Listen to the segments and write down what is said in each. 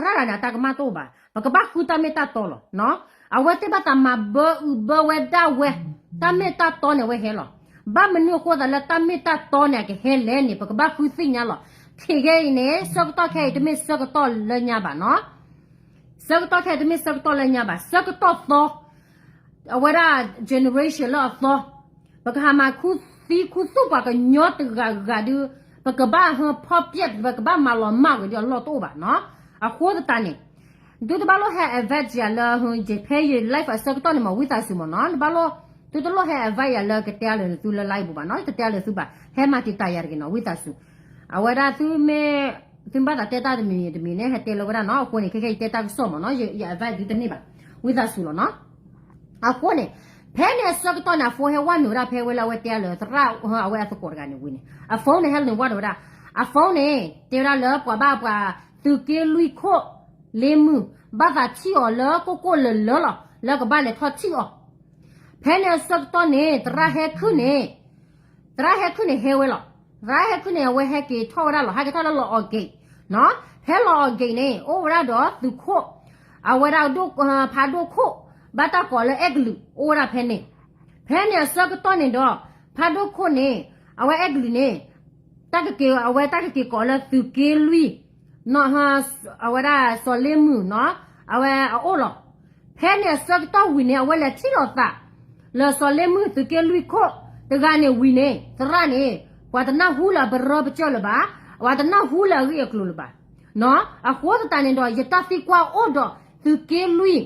သရၣ်တဂၤန့ၣ် အတၢ်ကမၣ်တအိၣ်ဘၣ်. ပကဘၣ်ဃုတၢ်မ့ၢ်တၢ်တီလီၤ. အဝဲသ့ၣ်ဘၣ်သးမၤဘၢအုးဘၢဝဲဒၣ်ဝဲ, တၢ်မ့ၢ်တၢ်တီန့ၣ် အဝဲဟဲလီၤ. ဘၣ်မနုၤအဃိသးလၢတၢ်မ့ၢ်တၢ်တီန့ၣ် အကဟဲလဲၣ်န့ၣ် ပကဘၣ်ဃုသ့ၣ်ညါလီၤ. ထံၣ်ခဲအံၤန့ၣ် ဆၢကတီၢ်ခဲအံၤ တမ့ၢ်ဆၢကတီၢ်လၢညါဘၣ်နီၤ. ဆၢကတီၢ်ခဲအံၤ တမ့ၢ်ဆၢကတီၢ်လၢညါဘၣ်. ဆၢကတီၢ်သီ အဝဲဒၣ် generation လၢအသီ, ပကဟးမၤခူသူၣ်ပှၤကညီတဂၤဂၤဒုး, ပကဘၣ်ဟၢဖီၣ်ပျဲၢ် ပကဘၣ်မၤလီၤမၢ်ဝဲဒၣ်အလီၢ်တအိၣ်ဘၣ်နီၤ. အဃိသတးန့ၣ် သုတဘၣ်လိၣ်ဟဲ invite ယၤလၢ ယဖဲယ live အဆၢကတီၢ်န့ၣ်မ့ၢ် ဝံသးစူၤမ့ၢ်နီၤ, တဘၣ်လိၣ်, သုတလိၣ်ဟဲ invite ယၤလၢကတဲအါလၢသုလၢ live ပူၤဘၣ်နီၤ, တတဲအါလၢသုဘၣ်, ဟဲမၤတံာ်တာ်ယၤတဂ့ၤနီၤ ဝံသးစူၤ. အဝဲဒၣ်သုမ့ၢ်, သုဘၣ်သးတဲတၢ်တမံၤမံၤတမံၤန့ၣ် ဟဲတဲလၢဝဲဒၣ်နီၤ. အဃိန့ၣ် ခဲခဲအံၤတဲတၢ်ကစီၣ်မ့ၢ်နီၤ, ယ invite သုတန့ၢ်ဘၣ်, ဝံသးစူၤလီၤနီၤ. အဃိန့ၣ် ဖဲန့ၣ်အဆၢကတီၢ်န့ၣ် အ phone ဟဲဝဲနုာ်ဝဲဒၣ်ဖဲဝဲလၢအဝဲတဲအါလၢသရၣ်အဝဲအသကိးတဂၤန့ၣ်ဝံၤန့ၣ်, အ phone န့ၣ် ဟဲနုာ်ဝဲနုာ်ဝဲဒၣ်, အ phone န့ၣ် တဲဝဲဒၣ်လၢပှၤဘၣ်ပှၤ သုးက့လွံၢ်ခိၣ် လ့မုၢ် ဘၣ်သးထံၣ်အီၤလၢကိၢ်ကိၢ်လၢၤလၢၤလီၤ, လၢကဘၣ်လဲၤထီၣ်ထံၣ်အီၤ. ဖဲန့ၣ်အဆၢကတီၢ်န့ၣ် သရၣ်ဟဲခုၣ်န့ၣ်, သရၣ်ဟဲခုၣ်န့ၣ်ဟဲဝဲလီၤ. သရၣ်ဟဲခုၣ်န့ၣ် အဝဲဟဲက့ၤထီၣ်ဝဲဒၣ်လီၤ, ဟဲက့ၤထီၣ်လၢလီၤအီၣ်က့ၤနီၤ. ဖဲလီၤအီၣ်က့ၤန့ၣ် အိၣ်ဝဲဒၣ်ဒီးသုးခိၣ်, အဝဲဒၣ် ဖးဒိၣ်ခိၣ်, ဘၣ်တၢ်ကိးလၢအဲကလုာ် အိၣ်ဝဲဒၣ်ဖဲန့ၣ်. ဖဲန့ၣ်အဆၢကတီၢ်န့ၣ်ဒီး ဖးဒိၣ်ခိၣ်န့ၣ် အဝဲအဲကလုာ်န့ၣ် တၢ်ကက့ၤ, အဝဲတၢ်ကက့ၤကိးလၢသုးက့လွံၢ်, အဝဲဒၣ်စီၤလ့မုၢ်နီၤ, အဝဲအအိၣ်လီၤ. ဖဲန့ၣ်အဆၢကတီၢ်ဝံၤန့ၣ် အဝဲလဲၤထံၣ်လိာ်သး လၢစီၤလ့မုၢ်သုးက့လွံၢ်ခိၣ်တဂၤန့ၣ်ဝံၤန့ၣ် သရၣ်န့ၣ် ပှၤတနၢ်ဟူလၢအပရၢပကၢၢ်လၢၤဘၣ်, ပှၤတနၢ်ဟူလၢအဂ့ၢ်အကျိၤလၢၤဘၣ်. အဃိသတးန့ၣ်ဒီး ယတၢ်သံကွၢ်အိၣ်ဒီးသုးက့လွံၢ်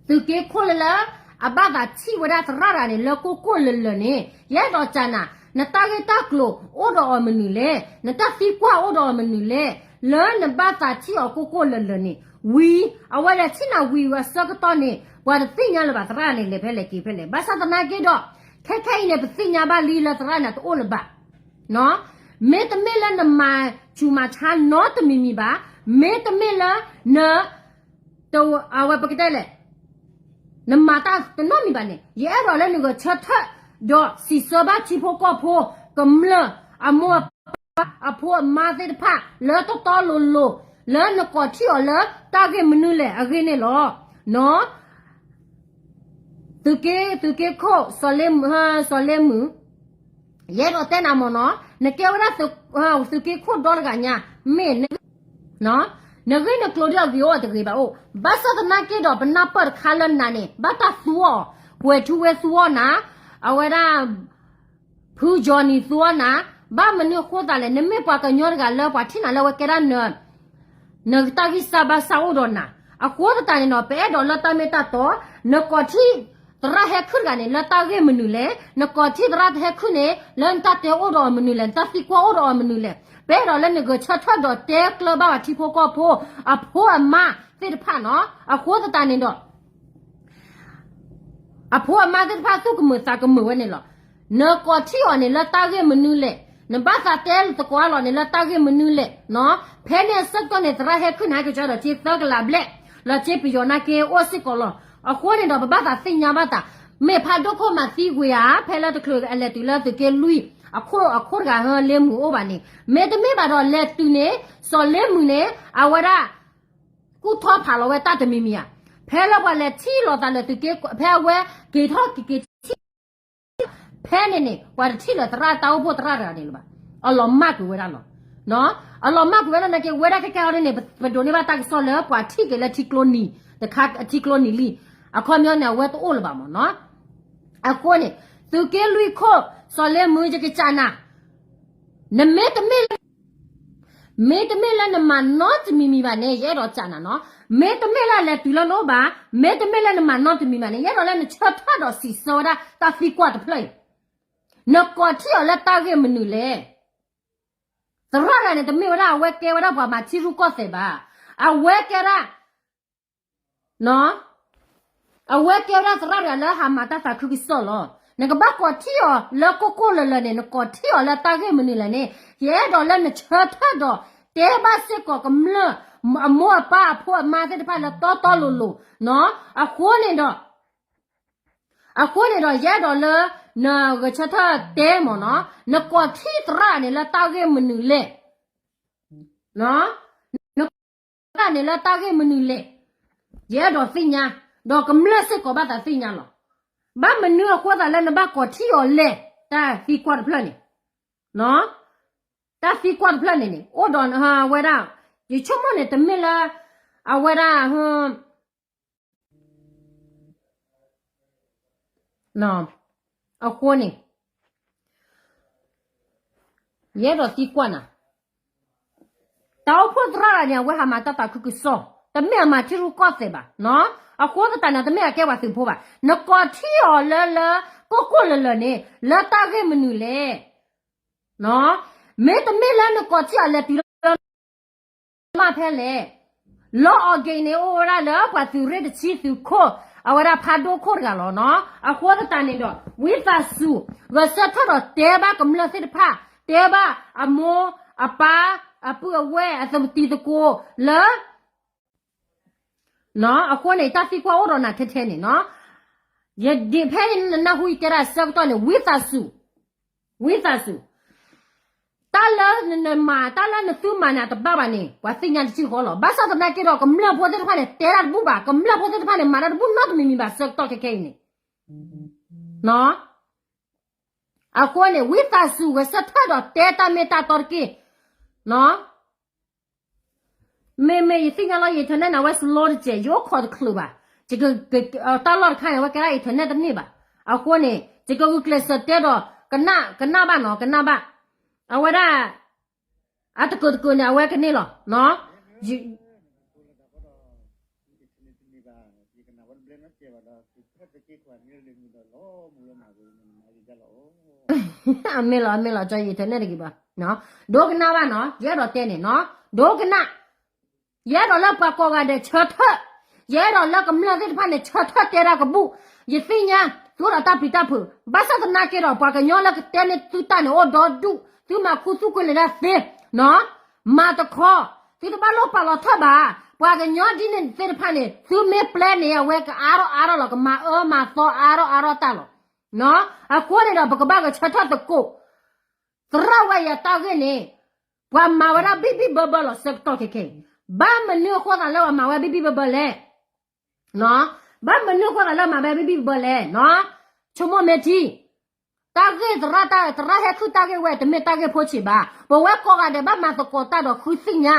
သုးက့ခိၣ်လၢလၢ အဘၣ်သးထံၣ်ဝဲဒၣ်သရၣ်တဂၤန့ၣ် လၢကိၢ်ကိၢ်လၢၤလၢၤန့ၣ် ယအဲၣ်ဒိးကနၣ်, နတၢ်ဂ့ၢ်တၢ်ကျိၤအိၣ်ဒီးအီၤမနုၤလဲၣ်, နတၢ်သံကွၢ်အိၣ်ဒီးအီၤမနုၤလဲၣ်, လၢနဘၣ်သးထံၣ်အီၤကိၢ်ကိၢ်လၢၤလၢၤန့ၣ်, ဝံၤ အဝဲလဲၤထံၣ်နၤဝံၤအဆၢကတီၢ်န့ၣ် ပှၤတသ့ၣ်ညါလၢၤဘၣ် သရၣ်န့ၣ် လဲၤဖဲလဲၣ်က့ၤဖဲလဲၣ်. ဘၣ်ဆၣ်သနာ်က့ဒီး ခဲခဲအံၤန့ၣ် ပသ့ၣ်ညါဘၣ်လံလၢသရၣ်န့ၣ်တအိၣ်လၢၤဘၣ်. မ့တမ့ၢ်လၢနမၤဆူၣ်မၤဆါနီတမံၤမံၤဘၣ်, မ့တမ့ၢ်လၢန, အဝဲပကတဲလဲၣ်, နမၤတၢ်တနီတမံၤဘၣ်န့ၣ် ယအဲၣ်ဒိးလၢနဂဲၤဆၢထၢၣ် ဒီးစံးဆၢဘၣ်ထံဖိကီၢ်ဖိ, ကမျၢၢ်, အမိၢ်အပၢ်, အဖိအမါသ့ၣ်တဖၣ် လၢတီတီလိၤလိၤ, လၢနကိးထံၣ်အီၤလၢတၢ်ဂ့ၢ်မနုၤလဲၣ်အဂ့ၢ်န့ၣ်လီၤ. သုးက့, သုးက့ခိၣ်, စီၤလ့မုၢ်, ယအဲၣ်ဒိးတဲနၤမ့ၢ်နီၤ, နကဲဝဲဒၣ် သုးက့ခိၣ်ဒီတဂၤညါ, မ့ၢ်, နဂ့ၢ်နကျိၤဒ်အဂ့ၤအိၣ်တဂ့ၤဘၣ်အိၣ်, ဘၣ်ဆၣ်သနာ်က့ဒီး ပနၢ်ပၢၢ်တခါလၢနၤန့ၣ် ဘၣ်တၢ်သူအီၤ, ကွဲၤထူဝ့သူအီၤနၤ, အဝဲဒၣ် ဖုကၠီနံၤသူအီၤနၤ, ဘၣ်မနုၤအဃိသးလဲၣ်, နမ့ၢ်ပှၤကညီတဂၤလၢပှၤထံၣ်နၤလၢအဝဲကဲဒၣ်န နတၢ်ဂံၢ်စၢ်ဘါစၢ်အိၣ်ဒီးနၤ. အဃိသတးန့ၣ်ဒီး ပအဲၣ်ဒိးလၢတၢ်မ့ၢ်တၢ်တီ, နကိးထံၣ်သရၣ်ဟဲခုၣ်တဂၤန့ၣ် လၢတၢ်ဂ့ၢ်မနုၤလဲၣ်, နကိးထံၣ်သရၣ်ဟဲခုၣ်န့ၣ် လၢနတၢ်တဲအိၣ်ဒီးအီၤမနုၤလဲၣ်, နတၢ်သံကွၢ်အိၣ်ဒီးအီၤမနုၤလဲၣ်, ပအဲၣ်ဒိးလၢနဂဲၤဆၢထၢၣ်ဒီးတဲကျၢၤဘၣ်ပှၤထံဖိကီၢ်ဖိ, အဖိအမါသ့ၣ်တဖၣ်နီၤ. အဃိသတးန့ၣ်ဒီး အဖိအမါသ့ၣ်တဖၣ်သူၣ်ကမုာ်သးကမုာ်ဝဲန့ၣ်လီၤ. နကိးထံၣ်အီၤန့ၣ် လၢတၢ်ဂ့ၢ်မနုၤလဲၣ်, နဘၣ်သးတဲသကိးအါလီၤန့ၣ် လၢတၢ်ဂ့ၢ်မနုၤလဲၣ်နီၤ. ဖဲန့ၣ်အဆၢကတီၢ်န့ၣ် သရၣ်ဟဲခုၣ်န့ၣ် ကစၢ်ဒီးက့သၢကလးဘျဲၣ်, လီၤက့ပယီၤနာ်က့အိၣ်စ့ၢ်ကီးလီၤ. အဃိန့ၣ်ဒီး ပဘၣ်သးသ့ၣ်ညါဘၣ်သး, မ့ၢ်ဖးဒိၣ်ခိၣ်မၤသံကွံာ်ဧါ, ဖဲလၢတချုးအလဲၤတုၤလၢသုးက့လွံၢ်, အခိၣ်အခိၣ်တဂၤဟၢလ့မုၢ်အိၣ်ဘၣ်န့ၣ်, မ့တမ့ၢ်ဘၣ်ဒီးလဲၤတုၤန့ၣ် စီၤလ့မုၢ်န့ၣ် အဝဲဒၣ် ကူၣ်ထီၣ်ဖးလီၤဝဲတၢ်တမံၤမံၤဧါ. ဖဲလၢပှၤလဲၤထံၣ်လိာ်သးလၢသုးက့, ဖဲအဝဲက့ၤထီၣ်က့ၤက့ၤထံၣ်, ဖဲန့ၣ်န့ၣ် ပှၤတထံၣ်လၢသရၣ်တၢ်အိၣ်ဖှိၣ်သရၣ်တဂၤန့ၣ်လၢၤဘၣ်. အလီၤမၢ်ကွံာ်ဝဲဒၣ်လီၤ. အလီၤမၢ်ကွံာ်ဝဲဒၣ်နာ်က့ ဝဲဒၣ်ခဲကဲအီၤဒ်န့ၣ် ပဒိးန့ၢ်ဘၣ်တၢ်ကစီၣ်လၢပှၤထံၣ်က့ၤလၢထံကျိနံၤ, တခါထံကျိနံၤလံ. အခီပညီန့ၣ် အဝဲတအိၣ်လၢၤဘၣ်မ့ၢ်နီၤ. အဃိန့ၣ် သုးက့လွံၢ်ခိၣ် စီၤလ့မုၢ် ယကစၢ်နၤ နမ့တမ့ၢ်လၢ မ့တမ့ၢ်လၢနမၤနီတမံၤမံၤဘၣ်န့ၣ် ယအဲၣ်ဒိးစံးနၤနီၤ, မ့တမ့ၢ်လၢအလဲၤတုၤလၢနအိၣ်ဘၣ်, မ့တမ့ၢ်လၢနမၤနီတမံၤဘၣ်န့ၣ် ယအဲၣ်ဒိးလၢနဆၢထၢၣ်ဒီးစံးဆၢဝဲဒၣ်တၢ်သံကွၢ်တဖျၢၣ်အံၤ, နကိးထံၣ်အီၤလၢတၢ်ဂ့ၢ်မနုၤလဲၣ်. သရၣ်တဂၤန့ၣ် တမ့ၢ်ဝဲဒၣ်အဝဲကဲဝဲဒၣ်ပှၤမၤထံရူၢ်ကီၢ်သဲးဘၣ်, အဝဲကဲဒၣ် အဝဲကဲဝဲဒၣ်သရၣ်တဂၤလၢဟးမၤတၢ်သးခုကစီၣ်လီၤ. နကဘၣ်ကိးထံၣ်အီၤလၢကိၢ်ကိၢ်လၢၤလၢၤန့ၣ် နကိးထံၣ်အီၤလၢတၢ်ဂ့ၢ်မနုၤလဲၣ်န့ၣ် ယအဲၣ်ဒိးလၢနဆၢထၢၣ်ဒီးတဲဘၣ်စ့ၢ်ကီးကမျၢၢ် အမိၢ်အပၢ်အဖိအမါသ့ၣ်တဖၣ်လၢတီတီလိၤလိၤ, အဃိန့ၣ်ဒီး အဃိန့ၣ်ဒီး ယအဲၣ်ဒိးလၢ နဂဲၤဆၢထၢၣ်တဲမ့ၢ်နီၤ, နကိးထံၣ်သရၣ်န့ၣ်လၢတၢ်ဂ့ၢ်မနုၤလဲၣ်. နကိးထံၣ်သရၣ် တၢ်န့ၣ်လၢတၢ်ဂ့ၢ်မနုၤလဲၣ်, ယအဲၣ်ဒိးသ့ၣ်ညါ, ဒီးကမျၢၢ်စ့ၢ်ကီးဘၣ်သးသ့ၣ်ညါလီၤ. ဘၣ်မနုၤအဃိသးလၢနဘၣ်ကိးထံၣ်အီၤလဲၣ်, တၢ်သံကွၢ်တဖျၢၣ်န့ၣ်, တၢ်သံကွၢ်တဖျၢၣ်န့ၣ်န့ၣ် အိၣ်ဒီးအဝဲဒၣ်, ယဆိကမိၣ်န့ၣ် တမ့ၢ်လၢ အဝဲဒၣ် အဃိန့ၣ် ယအဲၣ်ဒိးသံကွၢ်နၤ, တၢ်အိၣ်ဖှိၣ်သရၣ်န့ၣ် အဝဲဟးမၤတၢ်သးခုကစီၣ်, တမ့ၢ်အမၤထံရူၢ်ကီၢ်သဲးဘၣ်, အဃိသတးန့ၣ် တမ့ၢ်အကဲပှၤသုးဖိဘၣ်. နကိးထံၣ်အီၤလၢလၢ ကိၢ်ကိၢ်လၢၤလၢၤန့ၣ် လၢတၢ်ဂ့ၢ်မနုၤလဲၣ်, မ့တမ့ၢ်လၢနကိးထံၣ်အီၤလဲၤတုၤလၢ မၢ်ဖဲလဲၣ်, လီအီၤက့ၤန့ၣ် အိၣ်ဝဲဒၣ်လၢပှၤသုးရ့ၣ်တဆံသုးခိၣ်, အဝဲဒၣ်ဖးဒိၣ်ခိၣ်တဂၤလီၤနီၤ. အဃိသတးန့ၣ်ဒီး ဝံသးစူၤ ဂဲၤဆၢထၢၣ်ဒီးတဲဘၣ်ကမျၢၢ်သ့ၣ်တဖၣ်, တဲဘၣ်အမိၢ်အပၢ် အပုၢ်အဝဲၢ်အတံၤသကိးလၢ အဃိန့ၣ် တၢ်သံကွၢ်အိၣ်ဒီးနၤထဲထဲန့ၣ်နီၤ. ယဒ်ဖဲနနၢ်ဟူယတဲဒၣ်ဆၢကတီၢ်န့ၣ် ဝံသးစူၤ, ဝံသးစူၤ, တၢ်လၢနမၤ တၢ်လၢနသုမၤန့ၣ် အတဘၣ်ဘၣ်န့ၣ် ပှၤသ့ၣ်ညါတစဲးဃီလီၤ. ဘၣ်ဆၣ်သနာ်က့ဒီး ကမျၢၢ်ဖိသ့ၣ်တဖၣ်န့ၣ် တဲတၢ်တဘူၣ်ဘၣ်, ကမျၢၢ်ဖိသ့ၣ်တဖၣ်န့ၣ် မၤတၢ်တဘူၣ်နီတမံၤမံၤဘၣ် ဆၢကတီၢ်ခဲခဲအံၤန့ၣ် အဃိန့ၣ် ဝံသးစူၤ ဂဲၤဆၢထၢၣ်ဒီးတဲတၢ်မ့ၢ်တၢ်တီတက့ၢ်. မ့မ့ၢ်ယသ့ၣ်ညါလီၤ ယ internet န့ၣ် အဝဲ slow တစဲး ယအိၣ်ခိးတချုးဘၣ်. ယက တၢ်လီၢ်တခါန့ၣ် အဝဲကဲဒၣ် internet တန့ၢ်ဘၣ်. အဃိန့ၣ် ယကဂုာ်ကျဲးစၢးတဲဒီး ကနၣ် ကနၣ်ဘၣ်နီၤ ကနၣ်ဘၣ်. အဝဲဒၣ် အတကၢးတကၢးန့ၣ် အဝဲကန့ၢ်လီၤ. အမ့ၢ်လီၤ အမ့ၢ်လီၤ ကၠီ ယ internet တဂ့ၤဘၣ်. ဒိကနၣ်ဘၣ်နီၤ ယအဲၣ်ဒိးတဲန့ၣ်နီၤ ဒိကနၣ် ယအဲၣ်ဒိးလၢပှၤကိးဂၤဒဲးဆၢထၢၣ်, ယအဲၣ်ဒိးလၢကမျၢၢ်သ့ၣ်တဖၣ်န့ၣ် ဆၢထၢၣ်တဲတၢ်ကဘူၣ်, ယသ့ၣ်ညါ သုအိၣ်ဒီးတၢ်ပျံၤတၢ်ဖုး, ဘၣ်ဆၣ်သနာ်က့ဒီး ပှၤကညီလၢကတဲန့ၢ်သုတၢ်န့ၣ် အိၣ်ဒီဒူၣ်, သုမၤခူသူၣ်ကွံာ်လဲၤဒၣ်သ့, မၤတခီ, သုတဘၣ်လိၣ်ပာ်လီၤထၢၣ်ဘၣ်, ပှၤကညီဒ်န့ၣ်သ့ၣ်တဖၣ်န့ၣ် သုမ့ၢ်ပျဲန့ၣ် အဝဲကအါထီၣ်အါထီၣ်လီၤ ကမၤအၢမၤသီအါထီၣ်အါထီၣ်တၢ်လီၤ. အဃိန့ၣ်ဒီး ပကဘၣ်ဂဲၤဆၢထၢၣ်သကိး သရၣ်ဝဲအံၤအတၢ်ဂ့ၢ်န့ၣ် ပှၤမၤဝဲဒၣ်ဘံၣ်ဘံၣ်ဘၢဘၢလီၤ ဆၢကတီၢ်ခဲခဲအံၤ, ဘၣ်မနုၤအဃိသးလၢပှၤမၤဝဲဘံၣ်ဘံၣ်ဘၢဘၢလဲၣ်, ဘၣ်မနုၤအဃိသးလၢမၤဝဲဘံၣ်ဘံၣ်ဘၢဘၢလဲၣ်, ဆိကမိၣ်မ့ၢ်ထံ, တၢ်ဂ့ၢ်သရၣ် သရၣ်ဟဲခုၣ်တၢ်ဂ့ၢ်ဝဲ တမ့ၢ်တၢ်ဂ့ၢ်ဖိဆံးဘၣ်, ပဝဲကိးဂၤဒဲးဘၣ်မၤသကိးတၢ်ဒီးဃုသ့ၣ်ညါ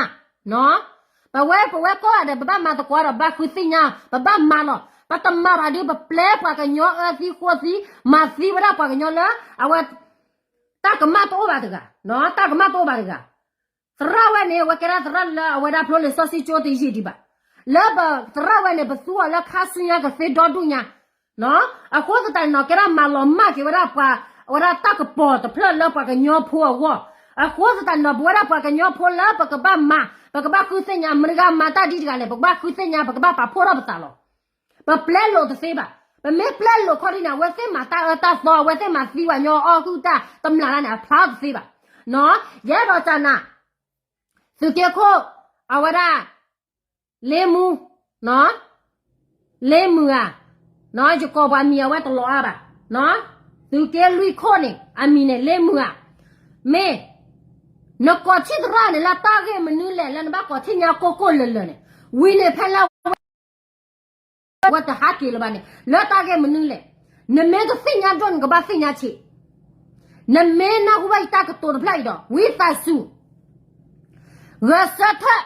ပဝဲ ပဝဲကိးဂၤဒဲး ပဘၣ်မၤသကိးဒီးဘၣ်ဃုသ့ၣ်ညါ ပဘၣ်မၤလီၤ, ပတမၤဘၣ်ဒီး ပပျဲပှၤကညီအၢသံဃိသံ, မၤသံဝဲဒၣ်ပှၤကညီလၢ အဝဲ တၢ်ကမၣ်တအိၣ်ဘၣ်တဂၤ, တၢ်ကမၣ်တအိၣ်ဘၣ်တဂၤ, သရၣ်ဝဲန့ၣ် အဝဲကဲဒၣ်သရၣ်လၢအဝဲဒၣ်ဖျိလံာ်စီဆှံကၠိတယံာ်ဒံးဘၣ်, လၢပသရၣ်ဝဲန့ၣ် ပသူအီၤလၢခါဆူညါကသ့ဒီဒူၣ်ညါ အဃိသတးန့ၣ်နီၤ ကဲဒၣ်မၤလီၤမၢ်က့ၤဝဲဒၣ်ပှၤ, အဝဲဒၣ်တၢ်ကပီၤတဖျၢၣ်လၢပှၤကညီဖိအဂီၢ်, အဃိသတးန့ၣ်နီၤ ပဝဲဒၣ်ပှၤကညီဖိလၢပကဘၣ်မၤ, ပကဘၣ်ဃုသ့ၣ်ညါ မတၤတဂၤမၤတၢ်ဒ်တဂၤလဲၣ် ပကဘၣ်ဃုသ့ၣ်ညါ ပကဘၣ်ပာ်ဖှိၣ်ထီၣ်ပသးလီၤ. ပပျဲလိာ်တသ့ဘၣ်, ပမ့ၢ်ပျဲလိာ်ခီဒ်န့ၣ် အဝဲသ့ၣ်မၤတၢ်အၢတၢ်သီ အဝဲသ့ၣ်မၤသံပှၤကညီအီၣ်ဟုၣ်တၢ်တမျၢ်တၢ်န့ၣ် အဖျါထီၣ်တသ့ဘၣ်, ယအဲၣ်ဒိးတၢ်နၤ, သုးက့ခိၣ်, အဝဲဒၣ် လ့မူ, လ့မုာ်ဧါ, ယကိးပှၤမံၤအဝဲတလီၤအါဘၣ်, သုးက့လွံၢ်ခိၣ်န့ၣ် အမံၤန့ၣ် လ့မုာ်ဧါ, မ့ၢ်, နကိးထံၣ်သရၣ်န့ၣ် လၢတၢ်ဂ့ၢ်မနုၤလဲၣ် လၢနဘၣ်ကိးထံၣ်ညါကိၢ်ကိၢ်လၢၤလၢၤန့ၣ်, ဝံၤန့ၣ်ဖဲလၢ ဝဲတဟးက့ၤလၢၤဘၣ်န့ၣ် လၢတၢ်ဂ့ၢ်မနုၤလဲၣ်, နမ့ၢ်တသ့ၣ်ညါဒိၣ် နကဘၣ်သ့ၣ်ညါဆံး, နမ့ၢ်နၢ်ဟူဘၣ်ယတၢ်ကတိၤတဖျၢၣ်အံၤဒီး ဝံသးစူၤ ဂဲၤဆၢထၢၣ်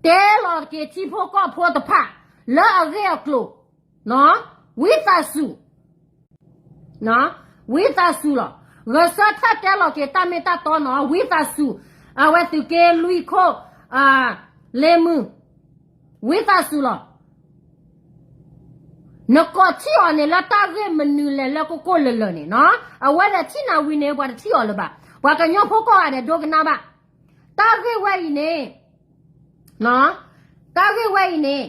တဲလီၤက့ၤထံဖိကီၢ်ဖိတဖၣ် လၢအဂ့ၢ်အကျိၤ, ဝံသးစူၤ ဝံသးစူၤလီၤ. ဂဲၤဆၢထၢၣ်တဲလီၤက့ၤတၢ်မ့ၢ်တၢ်တီနီၤ ဝံသးစူၤ, အဝဲသုးက့လွံၢ်ခိၣ်, လ့မုာ်, ဝံသးစူၤလီၤ. နကိးထံၣ်အီၤန့ၣ် လၢတၢ်ဂ့ၢ်မနုၤလဲၣ်လၢကိၢ်ကိၢ်လၢၤလၢၤန့ၣ်နီၤ, အဝဲဒၣ်ထံၣ်နၤဝံၤန့ၣ် ပှၤတထံၣ်အီၤလၢၤဘၣ်, ပှၤကညီဖိကိးဂၤဒဲးဒိကနၣ်ဘၣ်, တၢ်ဂ့ၢ်ဝဲအံၤန့ၣ် တၢ်ဂ့ၢ်ဝဲအံၤန့ၣ်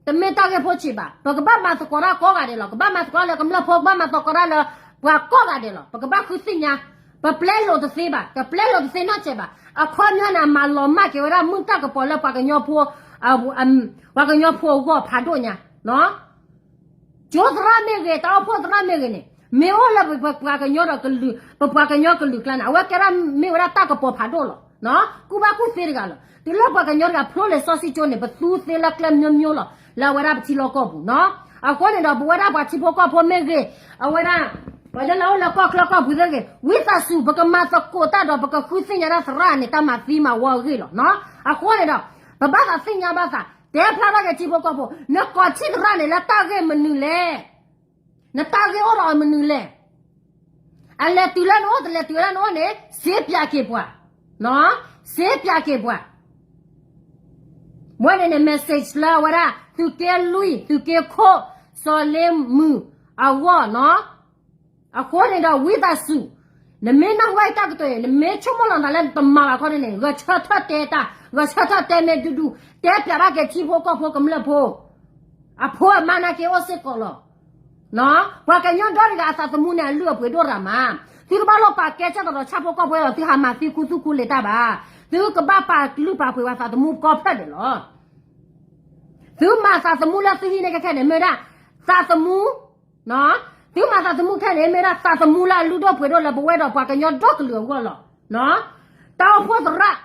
တမ့ၢ်တၢ်ဂ့ၢ်ဖိဆံးဘၣ်, ပကဘၣ်မၤသကိးတၢ်ကိးဂၤဒဲးလီၤ, ကဘၣ်မၤသကိးလၢကမျၢၢ်ဖိ ကဘၣ်မၤသကိးတၢ်လၢ ပှၤကိးဂၤဒဲးလီၤ, ပကဘၣ်ဃုသ့ၣ်ညါ, ပပျဲလိာ်တသ့ဘၣ်, ပပျဲလိာ်တသ့နီတစဲးဘၣ်, အခီပညီန့ၣ် မၤလီၤမၢ်က့ၤဝဲဒၣ်မုၢ်တၢ်ကပီၤလၢပှၤကညီဖိ, ပှၤကညီဖိအဂီၢ်ဖးဒိၣ်ညါ ကၠိသရၣ်မ့ၢ်ဂ့ၤ တၢ်အိၣ်ဖှိၣ်သရၣ်မ့ၢ်ဂ့ၤန့ၣ် မ့ၢ်အိၣ်လၢပပှၤကညီဒီးကလုာ်, ပပှၤကညီကလုာ်ကျါန့ၣ် အဝဲကဲဒၣ်မ့ၢ်ဝဲဒၣ်တၢ်ကပီၤဖးဒိၣ်လီၤ. ကူၣ်ဘၣ်ကူၣ်သ့တဂၤလီၤ. တုၤလၢပှၤကညီတဂၤဖျိလံာ်စီဆှံကၠိန့ၣ် ပသူသ့လၢကျဲမျိုးမျိုးလီၤ လၢအဝဲဒၣ်ပထံလီၢ်ကီၢ်ပူၤနီၤ. အဃိန့ၣ်ဒီး ပဝဲဒၣ်ပှၤထံဖိကီၢ်ဖိမ့ၢ်ဂ့ၤ, အဝဲဒၣ် ပှၤလၢလၢအိၣ်လၢကီၢ်ချၢကီၢ်ပူၤသ့ၣ်ဂ့ၤ, ဝံသးစူၤ ပကမၤသကိးတၢ်ဒီး ပကဃုသ့ၣ်ညါတၢ်သရၣ်န့ၣ် တၢ်မၤသံမၤဝီအဂ့ၢ်လီၤနီၤ. အဃိန့ၣ်ဒီး ပဘၣ်သးသ့ၣ်ညါဘၣ်သး, တဲဖျါထီၣ်က့ၤထံဖိကီၢ်ဖိ, နကိးထံၣ်သရၣ်န့ၣ် လၢတၢ်ဂ့ၢ်မနုၤလဲၣ်. နတၢ်ဂ့ၢ်အိၣ်ဒီးမနုၤလဲၣ်. အလဲၤတုၤလၢနအိၣ် တလဲၤတုၤလၢနအိၣ်န့ၣ် စ့ပၠးက့ၤပှၤ, စ့ပၠးက့ၤပှၤ. ဝဲန့ၣ်န့ၣ် message လၢအဝဲဒၣ် သုးက့လွံၢ် သုးက့ခိၣ် စီၤလ့မုၢ်အဂီၢ်နီၤ. အဃိန့ၣ်ဒီး ဝံသးစူၤ, နမ့ၢ်နၢ်ဟူဘၣ်တၢ်ကတိၤအံၤ နမ့ၢ်ဆိကမိၣ်လီၤနသးလၢနတမၤဘၣ်ခီန့ၣ်န့ၣ် ဂဲၤဆၢထၢၣ်တဲတၢ်, ဂဲၤဆၢထၢၣ်တဲမ့ၢ်ဒူဒူ, တဲပၠးဘၣ်က့ၤထံဖိကီၢ်ဖိကမျၢၢ်ဖိ, အဖိအမါနာ်က့အိၣ်စ့ၢ်ကီးလီၤ. ပှၤကညီဒီတဂၤအသးသမူန့ၣ် အလုၢ်အပှ့ၤဒိၣ်ရၤမး, သုတဘၣ်လိၣ်ပာ်ကဲစၢ်သးဒီးဆၣ်ဖိကီၢ်ဖိဒီး သုဟးမၤသံခူသူၣ်ခူလံာ်တၢ်ဘၣ်. သုကဘၣ်ပာ်လုၢ်ပာ်ပှ့ၤပှၤသးသမူကိးဖျၢၣ်ဒဲးလီၤ. သုမၤသးသမူလၢသုဟံးန့ၢ်ခဲခဲန့ၣ် မ့ၢ်ဝဲဒၣ် သးသမူ, သုမၤသးသမူခဲန့ၣ် မ့ၢ်ဝဲဒၣ်သးသမူလၢအလုၢ်ဒိၣ်ပှ့ၤဒိၣ်လၢပဝဲဒီးပှၤကညီဒီကလုာ်အဂီၢ်လီၤ. တၢ်အိၣ်ဖှိၣ်သရၣ်,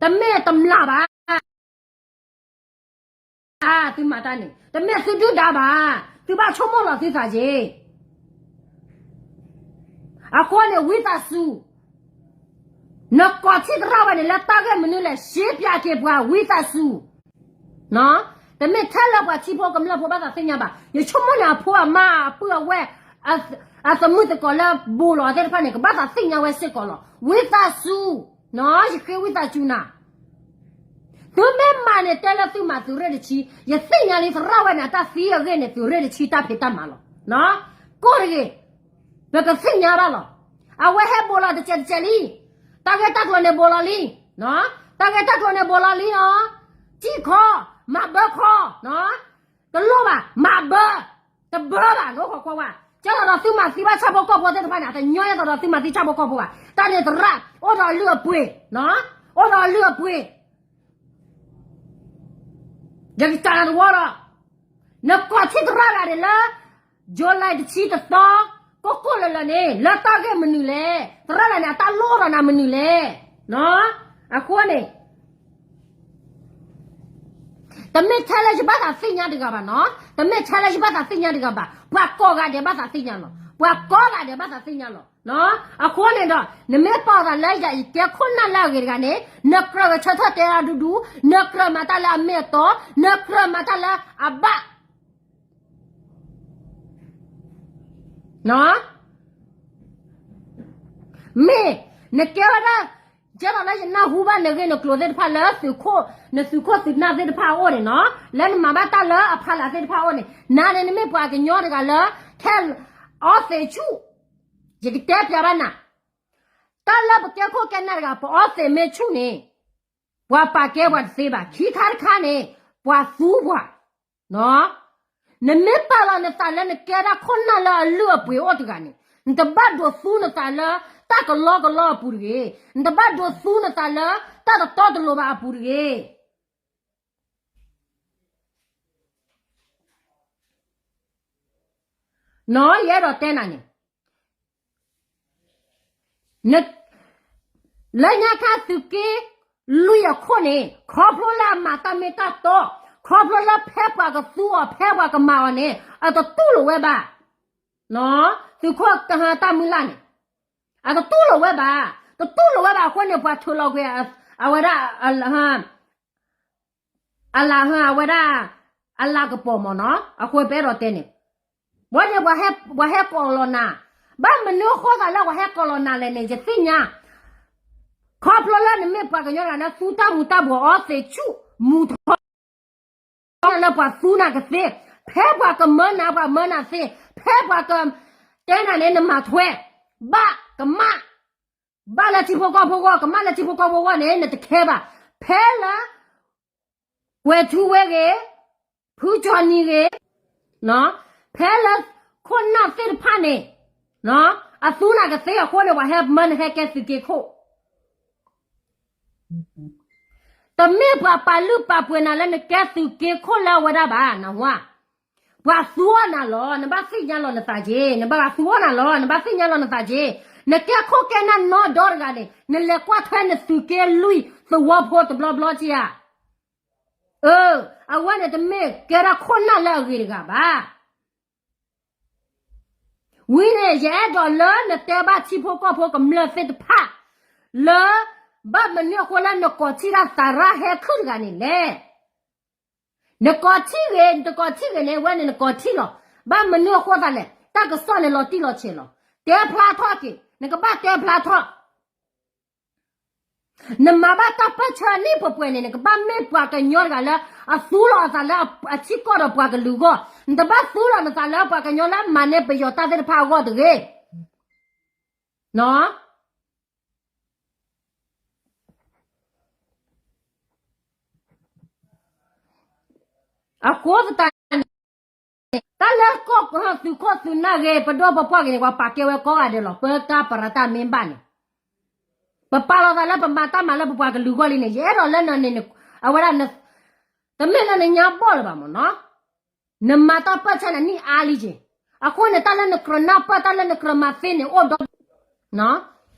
တမ့ၢ်တမျၢ်ဘၣ်. သုမၤတၢ်န့ၣ် တမ့ၢ်သုဒုၣ်ဒါဘၣ်, သုဘၣ်ဆိကမိၣ်လီၤသုသးက့ၤ. အဃိန့ၣ် ဝံသးစူၤ, နကိးထံၣ်သရၣ်ဝဲန့ၣ် လၢတၢ်ဂ့ၢ်မနုၤလဲၣ် စ့ပၠးက့ၤပှၤ ဝံသးစူၤ. တမ့ၢ်ထဲလၢပှၤထံဖိကမျၢၢ်ဖိဘၣ်သးသ့ၣ်ညါဘၣ်. ယဆိကမိၣ်န့ၣ် အဖိအမါအပုၢ်အဝဲၢ် အသမုၢ်သကိးလၢဘူးလီၤသ့ၣ်တဖၣ်န့ၣ် ကဘၣ်သးသ့ၣ်ညါဝဲစ့ၢ်ကီးလီၤ. ဝံသးစူၤ, ယဃ့ဝံသးစူၤနၤ. သုမ့ၢ်မၤန့ၣ် တဲလၢသုမၤသုးရ့ၣ်တဆံ, ယသ့ၣ်ညါလံသရၣ်ဝဲန့ၣ် အတၢ်သံအဂ့ၢ်န့ၣ် သုးရ့ၣ်တဆံတၢ်ဖံးတၢ်မၤလီၤ. ကိၢ်တဂ့ၤ, ပကသ့ၣ်ညါဘၣ်လီၤ. အဝဲဟဲဘူးလီၤတစဲးတစဲးလံ, တၢ်ဂ့ၢ်တၢ်ကျိၤန့ၣ်ဘူးလီၤလံ, တၢ်ဂ့ၢ်တၢ်ကျိၤန့ၣ်ဘူးလီၤလံနီၤ. စံၣ်ခီ, မၤဘၢခီ, တလိၣ်ဘၣ်, မၤဘၢ, တဘၢဘၣ်နီၤ ခိးကွၢ်ဝဲ, ကဲသိးဒီးသုမၤသံဘၣ်ဆၣ်ဖိကီၢ်ဖိသ့ၣ်တဖၣ်န့ၣ် တညီယဲသိးဒီးသုမၤသံဆၣ်ဖိကီၢ်ဖိဘၣ်. တၢ်န့ၣ်သရၣ် အိၣ်ဒီးအလုၢ်အပှ့ၤ, အိၣ်ဒီးအလုၢ်အပှ့ၤ ယကစၢ်နၤတဝီဒီး, နကိးထံၣ်သရၣ်ဂၤန့ၣ်လၢ July တဆံတသီ, ကိၢ်ကိၢ်လၢၤလၢၤန့ၣ် လၢတၢ်ဂ့ၢ်မနုၤလဲၣ်. သရၣ်ဂၤန့ၣ် အတၢ်လိၣ်ဒီးနၤမနုၤလဲၣ်. အဃိန့ၣ် တမ့ၢ်ထဲလၢယဘၣ်သးသ့ၣ်ညါတဂၤဘၣ်နီၤ, တမ့ၢ်ထဲလၢယဘၣ်သးသ့ၣ်ညါတဂၤဘၣ်, ပှၤကိးဂၤဒဲးဘၣ်သးသ့ၣ်ညါလီၤ, ပှၤကိးဂၤဒဲးဘၣ်သးသ့ၣ်ညါလီၤ. အဃိန့ၣ်ဒီး နမ့ၢ်ပာ်သးလၢယၤ ယကဲခိၣ်နၢ်လၢအဂ့ၤတဂၤန့ၣ် နကြၢးဂဲၤဆၢထၢၣ်တဲအါဒူဒူ, နကြၢးမၤတၢ်လၢအမ့ၢ်အတီ, နကြၢးမၤတၢ်လၢအဘၣ် မ့ၢ် နကဲဝဲဒၣ် ကဲထီၣ်လၢယနၢ်ဟူဘၣ်နဂ့ၢ်နကျိၤသ့ၣ်တဖၣ်လၢသုးခိၣ်, နသုးခိၣ်သုးနၢ်သ့ၣ်တဖၣ်အအိၣ်န့ၣ်နီၤ, လၢနမၤဘၣ်တၢ်လၢအဖီလာ်သ့ၣ်တဖၣ်အအိၣ်န့ၣ်, နၤန့ၣ်နမ့ၢ်ပှၤကညီတဂၤလၢ ထဲအီသံးဆူၣ်, ယကတဲပျးဘၣ်နၤ, တၢ်လၢပကဲခိၣ်ကဲနၢ်တဂၤ ပအီသံးမ့ၢ်ဆူၣ်န့ၣ် ပှၤပာ်ကဲပှၤတသ့ဘၣ်. ခံခါတခါန့ၣ် ပှၤသူပှၤ နမ့ၢ်ပာ်လီၤနသးလၢနကဲဒၣ်ခိၣ်နၢ်လၢအလုၢ်အပှ့ၤအိၣ်တဂၤန့ၣ်, နတဘၣ်ဒိးသူနသးလၢတၢ်ကလီကလီအပူၤတဂ့ၤ, နတဘၣ်ဒိးသူနသးလၢတၢ်တတီတလိၤဘၣ်အပူၤတဂ့ၤ. ယအဲၣ်ဒိးတဲနၤန့ၣ် လၢညါခါသုးက့လွံၢ်အခိၣ်န့ၣ် ခီဖျိလၢအမၤတၢ်မ့ၢ်တၢ်တီ, ခီဖျိလၢဖဲပှၤကသူအီၤ ဖဲပှၤကမၤအီၤန့ၣ် အတတူၢ်လိာ်ဝဲဘၣ်. သုးခိၣ်ကဟၣ်တၢ်မုၢ်လၢ်န့ၣ် အတတူၢ်လိာ်ဝဲဘၣ်. တတူၢ်လိာ်ဝဲဘၣ်အဃိန့ၣ် ပှၤထုးလီၤကွံာ် အဝဲဒၣ် အလၤဟၢအဝဲဒၣ် အလၤကပီၤမ့ၢ်နီၤ, အဃိပအဲၣ်ဒိးတဲန့ၣ်, ဘၣ်န့ၣ် ပှၤဟဲကိးလီၤနၤ, ဘၣ်မနုၤအဃိသးလၢပှၤဟဲကိးလီၤနၤလဲၣ်န့ၣ် ယသ့ၣ်ညါ, ခီဖျိလၢနမ့ၢ်ပှၤကညီတဂၤလၢသူတၢ်မူၤတၢ်ဘှီးအီသံးဆူၣ် မူၤထီၣ်လၢပှၤသူနၤကသ့, ဖဲပှၤကမၢနၤ ပှၤမၢနၤသ့, ဖဲပှၤကတဲနၤန့ၣ် နမၤထွဲ, ဘၣ်ကမၣ်, ဘၣ်လၢထံဖိကီၢ်ဖိဂီၢ်, ကမၣ်လၢထံဖိကီၢ်ဖိဂီၢ်န့ၣ် နတခဲဘၣ်. ဖဲလၢ ကွဲၤထူဝ့ဂ့ၤ, ဖုကၠီနံၤဂ့ၤ, ဖဲလၢခိၣ်နၢ်သ့ၣ်တဖၣ်န့ၣ် အသူနၤကသ့အဃိန့ၣ် ပှၤဟဲမၢနဟဲကဲသုးက့ခိၣ်, တမ့ၢ်ပှၤပာ်လုၢ်ပာ်ပှ့ၤနၤလၢနကဲသုးက့ခိၣ်လၢအဝဲဒၣ်ဘၣ်, နဝၤ, ပှၤသူအီၣ်နၤလီၤ, နဘၣ်သ့ၣ်ညါလီၤနသးက့ၤ, နဘၣ်သူအီၣ်နၤလီၤ, နဘၣ်သ့ၣ်ညါလီၤနသးက့ၤ. နကဲခိၣ်ကဲနၢ်နီဒီတဂၤန့ၣ် နလဲၤကွၢ်ထွဲနသုးက့လွံၢ်သဝီဖိတဘျီဘျီကဧါ. အၢ, အဝဲန့ၣ်တမ့ၢ်ကဲထီၣ်ခိၣ်နၢ်လၢအဂ့ၤတဂၤဘၣ်. ဝံၤန့ၣ် ယအဲၣ်ဒိးလၢနတဲဘၣ်ထံဖိကီၢ်ဖိကမျၢၢ်သ့ၣ်တဖၣ် လၢ ဘၣ်မနုၤအဃိလၢနကိးထံၣ်တၢ်သးရၣ်ဟဲခုၣ်တဂၤန့ၣ်လဲၣ်. နကိးထံၣ်ဂ့ၤ နတကိးထံၣ်ဂ့ၤန့ၣ် အဝဲန့ၣ်နကိးထံၣ်လီၤ. ဘၣ်မနုၤအဃိသးလဲၣ် တၢ်ကစီၣ်န့ၣ်လီၤတံၢ်လီၤဆဲးလီၤ. တဲဖျါထီၣ်က့ၤ နကဘၣ်တဲဖျါထီၣ် နမၤဘၣ်တၢ်ပၢၢ်ဆၢန့ၣ်ပှဲၤပှဲၤန့ၣ် နကဘၣ်မ့ၢ်ပှၤကညီတဂၤလၢ အသူလီၤအသးလၢအထံကီၢ်ဒီးပှၤကလုာ်အဂီၢ်, နတဘၣ်သူလီၤနသးလၢပှၤကညီလၢအမၤန့ၢ်ပယီၤတၢ်သ့ၣ်တဖၣ်အဂီၢ်တဂ့ၤ. အဃိသတးန့ၣ် တၢ်လၢကီၢ်သုးခိၣ်သုးနၢ်ဂ့ၤ ပဒိၣ်ပပှၢ်ဂ့ၤန့ၣ် ပှၤပာ်ကဲဝဲကိးဂၤဒဲးလီၤ. ပတၢ်ပရၤတၢ်မ့ၢ်ဘၣ်န့ၣ် ပပာ်လီၤသးလၢပမၤတၢ်မၤလၢပပှၤကလုာ်အဂီၢ်လံန့ၣ် ယအဲၣ်ဒိးလၢနန့ၣ် အဝဲဒၣ် တမ့ၢ်လၢနညါဘီၣ်လၢၤဘၣ်မ့ၢ်နီၤ. နမၤတၢ်ပၢၢ်ဆၢန့ၣ်နံၣ်အါလံက့ၤ. အဃိန့ၣ် တၢ်လၢနကြၢးနၢ်ပၢၢ် တၢ်လၢနကြၢးမၤသ့န့ၣ် အိၣ်ဒီး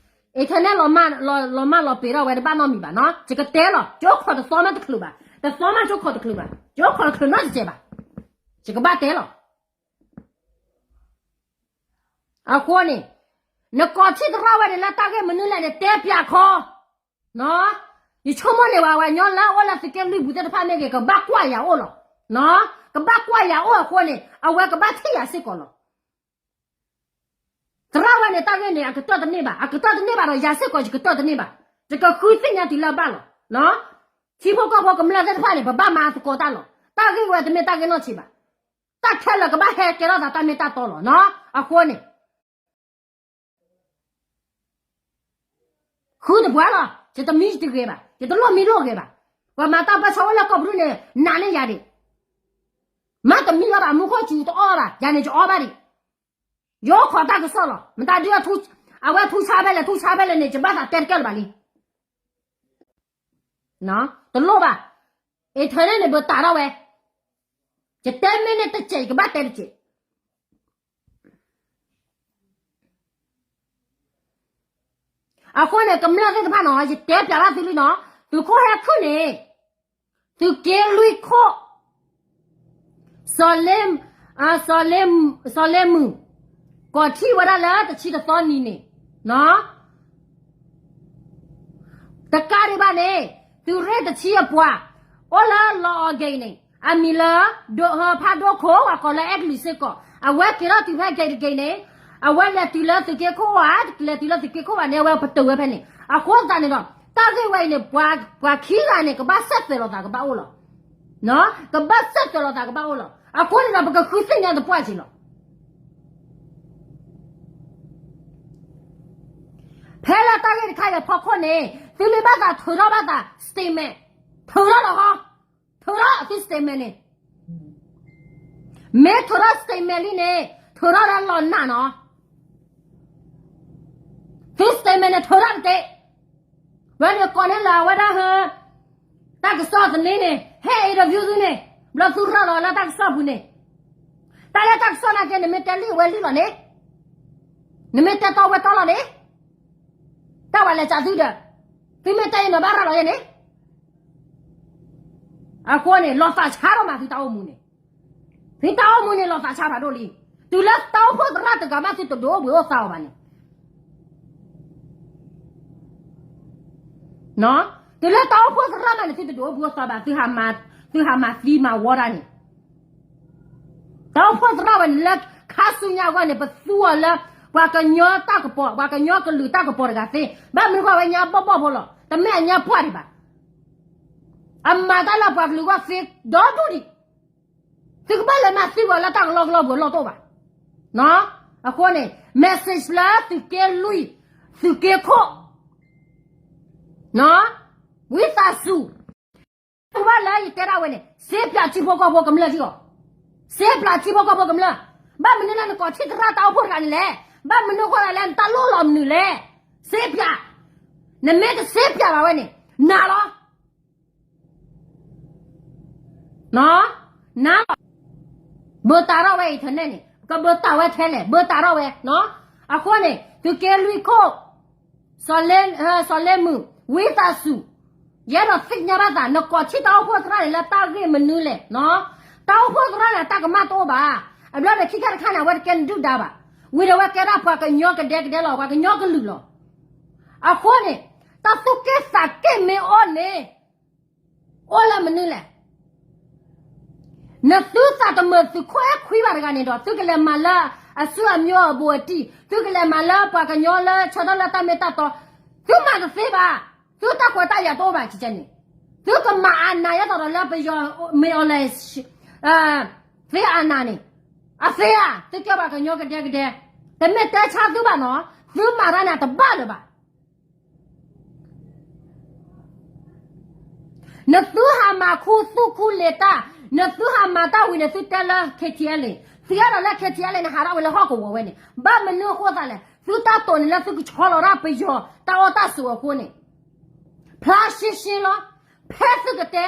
internet လီၤမၢ်လီၤပ့ၤထီၣ်ဝဲတဘၣ်နီတမံၤဘၣ်နီၤ. ယကတဲလီၤ ကၠိခီၣ်တသီမးတချုးဘၣ်, တသီမးကၠိခီၣ်တချုးဘၣ်, ကၠိခီၣ်တချုးနီတစဲးဘၣ်. ယကဘၣ်တဲလီၤ. အဃိန့ၣ် နကိးထံၣ်သရၣ်ဝဲန့ၣ်လၢတၢ်ဂ့ၢ်မနုၤလဲၣ်န့ၣ် တဲပၠးခီ ယဆိကမိၣ်န့ၣ် ပှၤကညီလၢအအိၣ်လၢသုးက့လွံၢ်ပူၤသ့ၣ်တဖၣ်မ့ၢ်ဂ့ၤ ကဘၣ်ကွၢ်ယၤအိၣ်လီၤ. ကဘၣ်ကွၢ်ယၤအိၣ်အဃိန့ၣ် အဝဲကဘၣ်ထံၣ်ယၤစ့ၢ်ကီးလီၤ. သရၣ်ဝဲန့ၣ် တၢ်ဂ့ၢ်န့ၣ် အကတၢၢ်တန့ၢ်ဘၣ်, အကတၢၢ်တန့ၢ်ဘၣ်ဒီး ယၤစ့ၢ်ကီးယကတၢၢ်တန့ၢ်ဘၣ်. ယကဃုသ့ၣ်ညါတုၤလၢအဘၣ်လီၤ. ထံဖိကီၢ်ဖိကမျၢၢ်သ့ၣ်တဖၣ်န့ၣ် ပဘၣ်မၤသကိးတၢ်လီၤ. တၢ်ဂ့ၢ်ဝဲတမ့ၢ်တၢ်ဂ့ၢ်နီၢ်ဆံးဘၣ်. တၢ်ခဲလၢာ်ကဘၣ်ဟဲကဲထီၣ်သးတၢ်မ့ၢ်တၢ်တီလီၤ. အဃိန့ၣ် ဃုတပှၢ်လီၤ. ယတမံယတဂဲၤဘၣ်, ယတလိၣ်မံလိၣ်ဂဲၤဘၣ်. ပှၤမၤတၢ်ပၢဆှၢအိၣ်လၢကီၢ်ပူၤန့ၣ် နာ်န့ၢ်ယၤဒံး. မ့တမံဘၣ်ဘၣ် မူခိၣ်စူၤတအီၣ်ဘၣ်, ယၤန့ၣ်ယအီၣ်ဘၣ်ဒံး. ယအိၣ်ခိးတၢ်ကစီၣ်လီၤ. မတၤဒု အဝဲထူဆါဖဲလဲၣ် ထူဆါဖဲလဲၣ်န့ၣ် ယဘၣ်သးတဲတကဲလၢၤဘၣ်လံ. တလိၣ်ဘၣ်. internet န့ၣ် ဘၣ်တၢ်ထီၣ်ဝဲ, ယတဲမ့ၢ်န့ၣ်တစဲး ယကဘၣ်တဲတစဲး. အဃိန့ၣ် ကမျၢၢ်သ့ၣ်တဖၣ်နီၤ ယတဲပျးဘၣ်သုလံနီၤ, သုးခိၣ်ဟဲခုၣ်န့ၣ် သုးက့လွံၢ်ခိၣ် စီၤလ့, စီၤလ့မုၢ် ကိးထံၣ်ဝဲဒၣ်လၢတဆံတသီနံၤန့ၣ်, တကးဒံးဘၣ်န့ၣ် သုးရ့ၣ်တဆံအပှၤ အိၣ်လၢလီၤအီၤ gate န့ၣ် အမံၤလၢ ဖးဒိၣ်ခိၣ် ပှၤကိးလၢအဲကလံးစ့ၢ်ကီး, အဝဲက့ၤထီၣ်တုၤဖဲ gate တ gate န့ၣ်, အဝဲလဲၤတုၤလၢသုးက့ခိၣ်ဝဲ, လဲၤတုၤလၢသုးက့ခိၣ်ဝဲန့ၣ် အဝဲပတုာ်ဝဲဖဲန့ၣ်, အဃိသတးန့ၣ်ဒီး တၢ်ဂ့ၢ်ဝဲအံၤန့ၣ် ပှၤခံဂၤန့ၣ် ကဘၣ်စဲးသွဲးလိာ်သးကဘၣ်အိၣ်လီၤ. ကဘၣ်စဲးသွဲးလိာ်သးကဘၣ်အိၣ်လီၤ. အဃိန့ၣ်ဒီး ပကဃုသ့ၣ်ညါသပှၢ်က့ၤလီၤ. ဖဲလၢတၢ်ဂ့ၢ်တခါအံၤအဖီခိၣ်န့ၣ် သုမ့ၢ်ဘၣ်သးထုးထီၣ်ဘၣ်သး statement ထုးထီၣ်လီၤဟီ, ထုးထီၣ်သု statement န့ၣ်, မ့ၢ်ထုးထီၣ် statement လံန့ၣ် ထုးထီၣ်လၢလီၤနၢ်နီၤ, သု statement န့ၣ် ထုးထီၣ်တက့ၢ်. ဝဲန့ၣ်ကိးန့ၢ်လၢအဝဲဒၣ်ဟၢ တၢ်ကစီၣ်သန့န့ၣ် ဟဲ interview သုန့ၣ် ဘျီသုရၤလီၤလၢတၢ်ကစီၣ်ပူၤန့ၣ်, တၢ်လၢတၢ်ကစီၣ်နာ်က့ နမ့ၢ်တဲလံဝဲလံလီၤန့ၣ်, နမ့ၢ်တဲတီဝဲတီလီၤန့ၣ်, တၢ်ဝဲလဲၤစးသုဒီး သုမ့ၢ်တဲအံၤနီၤဘၣ်ရၤလီၤယဲန့ၣ်, အဃိန့ၣ် လီၤသးဆါထီၣ်မးသုတၢ်အိၣ်မူန့ၣ်, သုတၢ်အိၣ်မူန့ၣ် လီၤသးဆါဖးဒိၣ်လံ. တုၤလၢတၢ်အိၣ်ဖှိၣ်သရၣ်တဂၤမး သုတဒုးအိၣ်ဘှံးအိၣ်သါအီၤဘၣ်န့ၣ် တုၤလၢတၢ်အိၣ်ဖှိၣ်သရၣ်မးန့ၣ် သုတဒုးအိၣ်ဘှံးအိၣ်သါဘၣ်, သုဟးမၤသံမၤဝီတၢ်န့ၣ်, တၢ်အိၣ်ဖှိၣ်သရၣ်ဝဲန့ၣ် လၢခါဆူညါအဂီၢ်န့ၣ် ပသူအီၤလၢ ပှၤကညီတၢ်ကပီၤ, ပှၤကညီကလုာ်တၢ်ကပီၤတဂၤသ့, ဘၣ်မနုၤဃိဝဲညါဘီၣ်ဘီၣ်ဖိလီၤ, တမ့ၢ်အညါပှၢ်ဒံးဘၣ်. အမၤတၢ်လၢပှၤကလုာ်အဂီၢ်သ့ဒီဒူၣ်ဒံး, သုကဘၣ်လဲၤမၤသံဝဲလၢတၢ်ကလီကလီပှဲၤလီၢ်တိၢ်ဘၣ်. အဃိန့ၣ် message လၢသုးက့လွံၢ်, သုးက့ခိၣ်, ဝံသးစူၤ သုဘၣ်လၢယတဲဒၣ်ဝဲန့ၣ် စ့ပျးထံဖိကီၢ်ဖိကမျၢၢ်ထံအီၤ, စ့ပျးထံဖိကီၢ်ဖိကမျၢၢ်, ဘၣ်မနုၤလၢနကိးထံၣ်သရၣ်တၢ်အိၣ်ဖှိၣ်တဂၤန့ၣ်လဲၣ်, ဘၣ်မနုၤဃိသးလဲၣ် နတၢ်လိၣ်လီၤမနုၤလဲၣ်, စ့ပျး, နမ့ၢ်တစ့ပျးဘၣ်ဝဲန့ၣ် နၤလီၤ. နၤလီၤ. ဘၢတၢ်ထီၣ်ဝဲ internet န့ၣ် ကဘၢတၢ်ဝဲထဲလဲၣ် ဘၢတၢ်ထီၣ်ဝဲနီၤ. အဃိန့ၣ် သုးက့လွံၢ်ခိၣ်, စီၤလ့မုၢ်, ဝံသးစူၤ, ယအဲၣ်ဒိးသ့ၣ်ညါဘၣ်သး နကိးထံၣ်တၢ်အိၣ်ဖှိၣ်သရၣ်န့ၣ်လၢတၢ်ဂ့ၢ်မနုၤလဲၣ်နီၤ. တၢ်အိၣ်ဖှိၣ်သရၣ်န့ၣ် တၢ်ကမၣ်တအိၣ်ဘၣ်. အဘျီဒီးခံခါတခါန့ၣ် အဝဲတကဲနဒုၣ်ဒါဘၣ်. ဝံၤဒီးအဝဲကဲဒၣ်ပှၤကညီကဒဲကဒဲလီၤ, ပှၤကညီကလုာ်လီၤ. အဃိန့ၣ် တၢ်သူၣ်က့ၣ်သးက့ၣ်မ့ၢ်အိၣ်န့ၣ် အိၣ်လၢမနုၤလဲၣ်. နသုသးတမုာ်သုးခိၣ်အဲၣ်ခွံဘၣ်တဂၤန့ၣ်ဒီး သုကလဲၤမၤလၢအစုအမျိုးအဘူးအတံၢ်, သုကလဲၤမၤလၢပှၤကညီလၢဆၢထၢၣ်လၢတၢ်မ့ၢ်တၢ်တီ, သုမၤတသ့ဘၣ်. သုတၢ်ခွဲးတၢ်ယာ်တအိၣ်ဘၣ် ကကဲန့ၣ်, သုကမၤအနးယဲသိးဒီးလၢပယီၤမ့ၢ်အီၤလဲၣ် သ့အနးန့ၣ်, အသ့ဧါ, သုကဲပှၤကညီကဒဲကဒဲ, တမ့ၢ်တဲဆါသုဘၣ်နီၤ, သုမၤတၢ်န့ၣ်တဘၣ်လၢၤဘၣ်. နသုဟးမၤခူသူၣ်ခူလ့ၤတၢ်, နသုဟးမၤတၢ်ဝံၤန့ၣ် သုတဲလၢ K T L A, သုအဲၣ်ဒိးလၢ K T L A န့ၣ် ဟးထီၣ်ဝဲလၢဟီၣ်ကဝီၤဝဲန့ၣ်, ဘၣ်မနုၤအဃိသးလဲၣ်, သုတၢ်တိာ်န့ၣ်လၢသုကဆီလီၤဒၣ်ပယီၤတၢ်အီၣ်တၢ်ဆိးအဃိန့ၣ်, ဖျါရှင်းရှင်းလီၤ, ဖဲသုကတဲ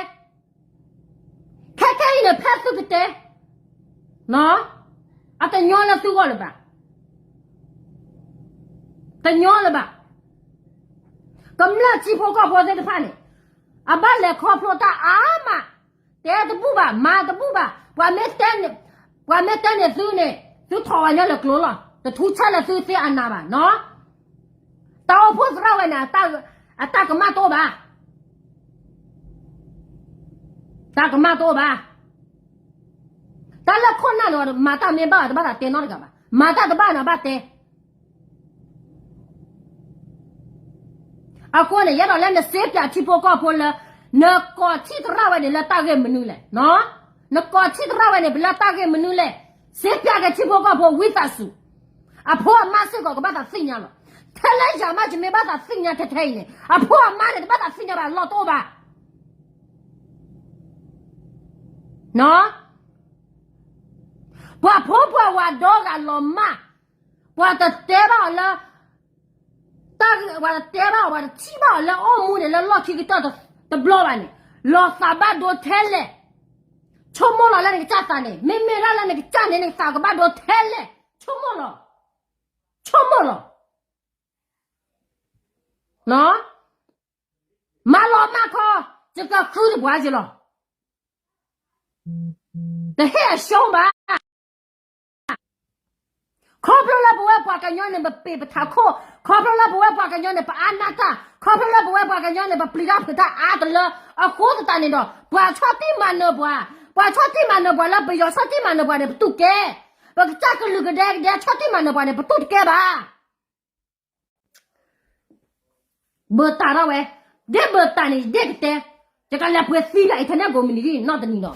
ခဲခဲအံၤန့ၣ် ဖဲသုကတဲ, အတညီလၢသုဂီၢ်လၢၤဘၣ်, တညီလၢၤဘၣ်. ကမျၢၢ်ထံဖိကီၢ်ဖိသ့ၣ်တဖၣ်န့ၣ် အဘၣ်လဲၤခီဖျိတၢ်အါမး, တဲတဘူၣ်ဘၣ် မၤတဘူၣ်ဘၣ်, ပှၤမ့ၢ်တဲန့ၣ်, ပှၤမ့ၢ်တဲန့ၣ်သုန့ၣ် သုထီၣ်ဝဲညီလၢကျိၤလီၤ, တထူဆၢလၢသုသ့အနးဘၣ်နီၤ. တၢ်အိၣ်ဖှိၣ်သရၣ်ဝဲန့ၣ် အတၢ်ကမၣ်တအိၣ်ဘၣ်, တၢ်ကမၣ်တအိၣ်ဘၣ်. တၢ်လၢခိၣ်နၢ်န့ၣ် မၤတၢ်မ့ၢ်ဘၣ် တဘၣ်သးတဲနီတဂၤဘၣ်, မၤတၢ်တဘၣ်န့ၣ်ဘၣ်တဲ. အဃိန့ၣ် ယအဲၣ်ဒိးလၢနစ့ပၠးထံဖိကီၢ်ဖိလၢ နကိးထံၣ်သရၣ်ဝဲန့ၣ်လၢတၢ်ဂ့ၢ်မနုၤလဲၣ်, နကိးထံၣ်သရၣ်ဝဲန့ၣ် ပလၢတၢ်ဂ့ၢ်မနုၤလဲၣ်, စ့ပၠးက့ၤထံဖိကီၢ်ဖိဝံသးစူၤ, အဖိအမါစ့ၢ်ကီးကဘၣ်သးသ့ၣ်ညါလီၤ. ထဲလၢယၤမးယမ့ၢ်ဘၣ်သးသ့ၣ်ညါထဲထဲအံၤန့ၣ် အဖိအမါန့ၣ် တဘၣ်သးသ့ၣ်ညါဘၣ်လီၢ်တအိၣ်ဘၣ်. ပှၤဖိပှၤဝၤဒီဂၤလီၤမၢ်, ပှၤတတဲဘၣ်အီၤလၢ တၢ်ဂ့ၢ် ပှၤတတဲဘၣ်အီၤ ပှၤတထံၣ်ဘၣ်အီၤလၢအအိၣ်မူန့ၣ် လၢလီၢ်ခံကတၢၢ်တဘျီဘၣ်န့ၣ်, လီၤသးဘၣ်ဒိထဲလဲၣ်, ဆိကမိၣ်လီၤလၢနကစၢ်သးန့ၣ်, မ့မ့ၢ်ဒၣ်လၢနကစၢ်န့ၣ် နသးကဘၣ်ဒိထဲလဲၣ်, ဆိကမိၣ်လီၤ, ဆိကမိၣ်လီၤ. မၤလီၤမၢ်ခီ, ယကဃုတပှၤက့ၤလီၤ. တဟ့ၣ်အရှုံးဘၣ်. ခီဖျိလၢပဝဲပှၤကညီန့ၣ် ပပ့ၤပထးခိၣ်, ခီဖျိလၢပဝဲပှၤကညီန့ၣ် ပအါနၢ်တၢ်, ခီဖျိလၢပဝဲပှၤကညီန့ၣ် ပပျံၤတၢ်ဖုးတၢ်အါတလၢ အဃိသတးန့ၣ်ဒီး ပှၤဆီၣ်တံၢ်မၤနၢၤပှၤ, ပှၤဆီၣ်တံၢ်မၤနၢၤပှၤလၢပယီၤဆီၣ်တံၢ်မၤနၢၤပှၤန့ၣ် ပတူၢ်ကဲ, ပကစၢ်ကလုာ်ကဒဲကဒဲဆီၣ်တံၢ်မၤနၢၤပှၤန့ၣ် ပတူၢ်တကဲဘၣ်. ဘၢတၢ်ထီၣ်ဝဲ, ဒ်ဘၢတၢ်န့ၣ် ဒ်ကတဲ, ယကလဲၤပှ့ၤသံလၢ internet ကိးမုၢ်နံၤဒ်နီၢ်တ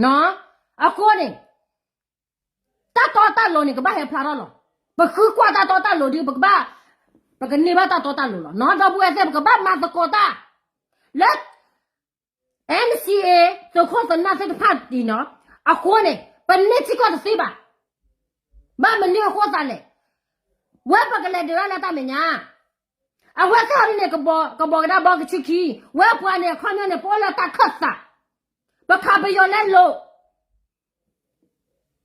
နံၤနီၤ. အဃိန့ၣ်, တၢ်တီတၢ်လိၤန့ၣ် ကဘၣ်ဟဲဖျါထီၣ်လီၤ. ပဃုကွၢ်တၢ်တီတၢ်လိၤဒ် ပကဘၣ်, ပကန့ၢ်ဘၣ်တၢ်တီတၢ်လိၤလီၤ. နီၢ်ဒီပုၢ်ဝဲၢ်သ့ၣ် ပကဘၣ်မၤသကိးတၢ်လၢ NCA သုးခိၣ်သုးနၢ်သ့ၣ်တဖၣ်ဒ်နီၤ, အဃိန့ၣ် ပန့ၢ်ထံကီၢ်တသ့ဘၣ်. ဘၣ်မနုၤအဃိသးလဲၣ်, ဝဲပကလဲၤဒုးတၢ်လၢတၢ်မဲာ်ညါ, အဝဲသ့ၣ်အီၤဒ်န့ၣ် ကဘီကဒါဘီကဆူခံ, ဝဲပှၤန့ၣ် အခီပညီန့ၣ် ပအိၣ်လၢတၢ်ခၢၣ်သး, ပခးပယီၤလဲလိာ်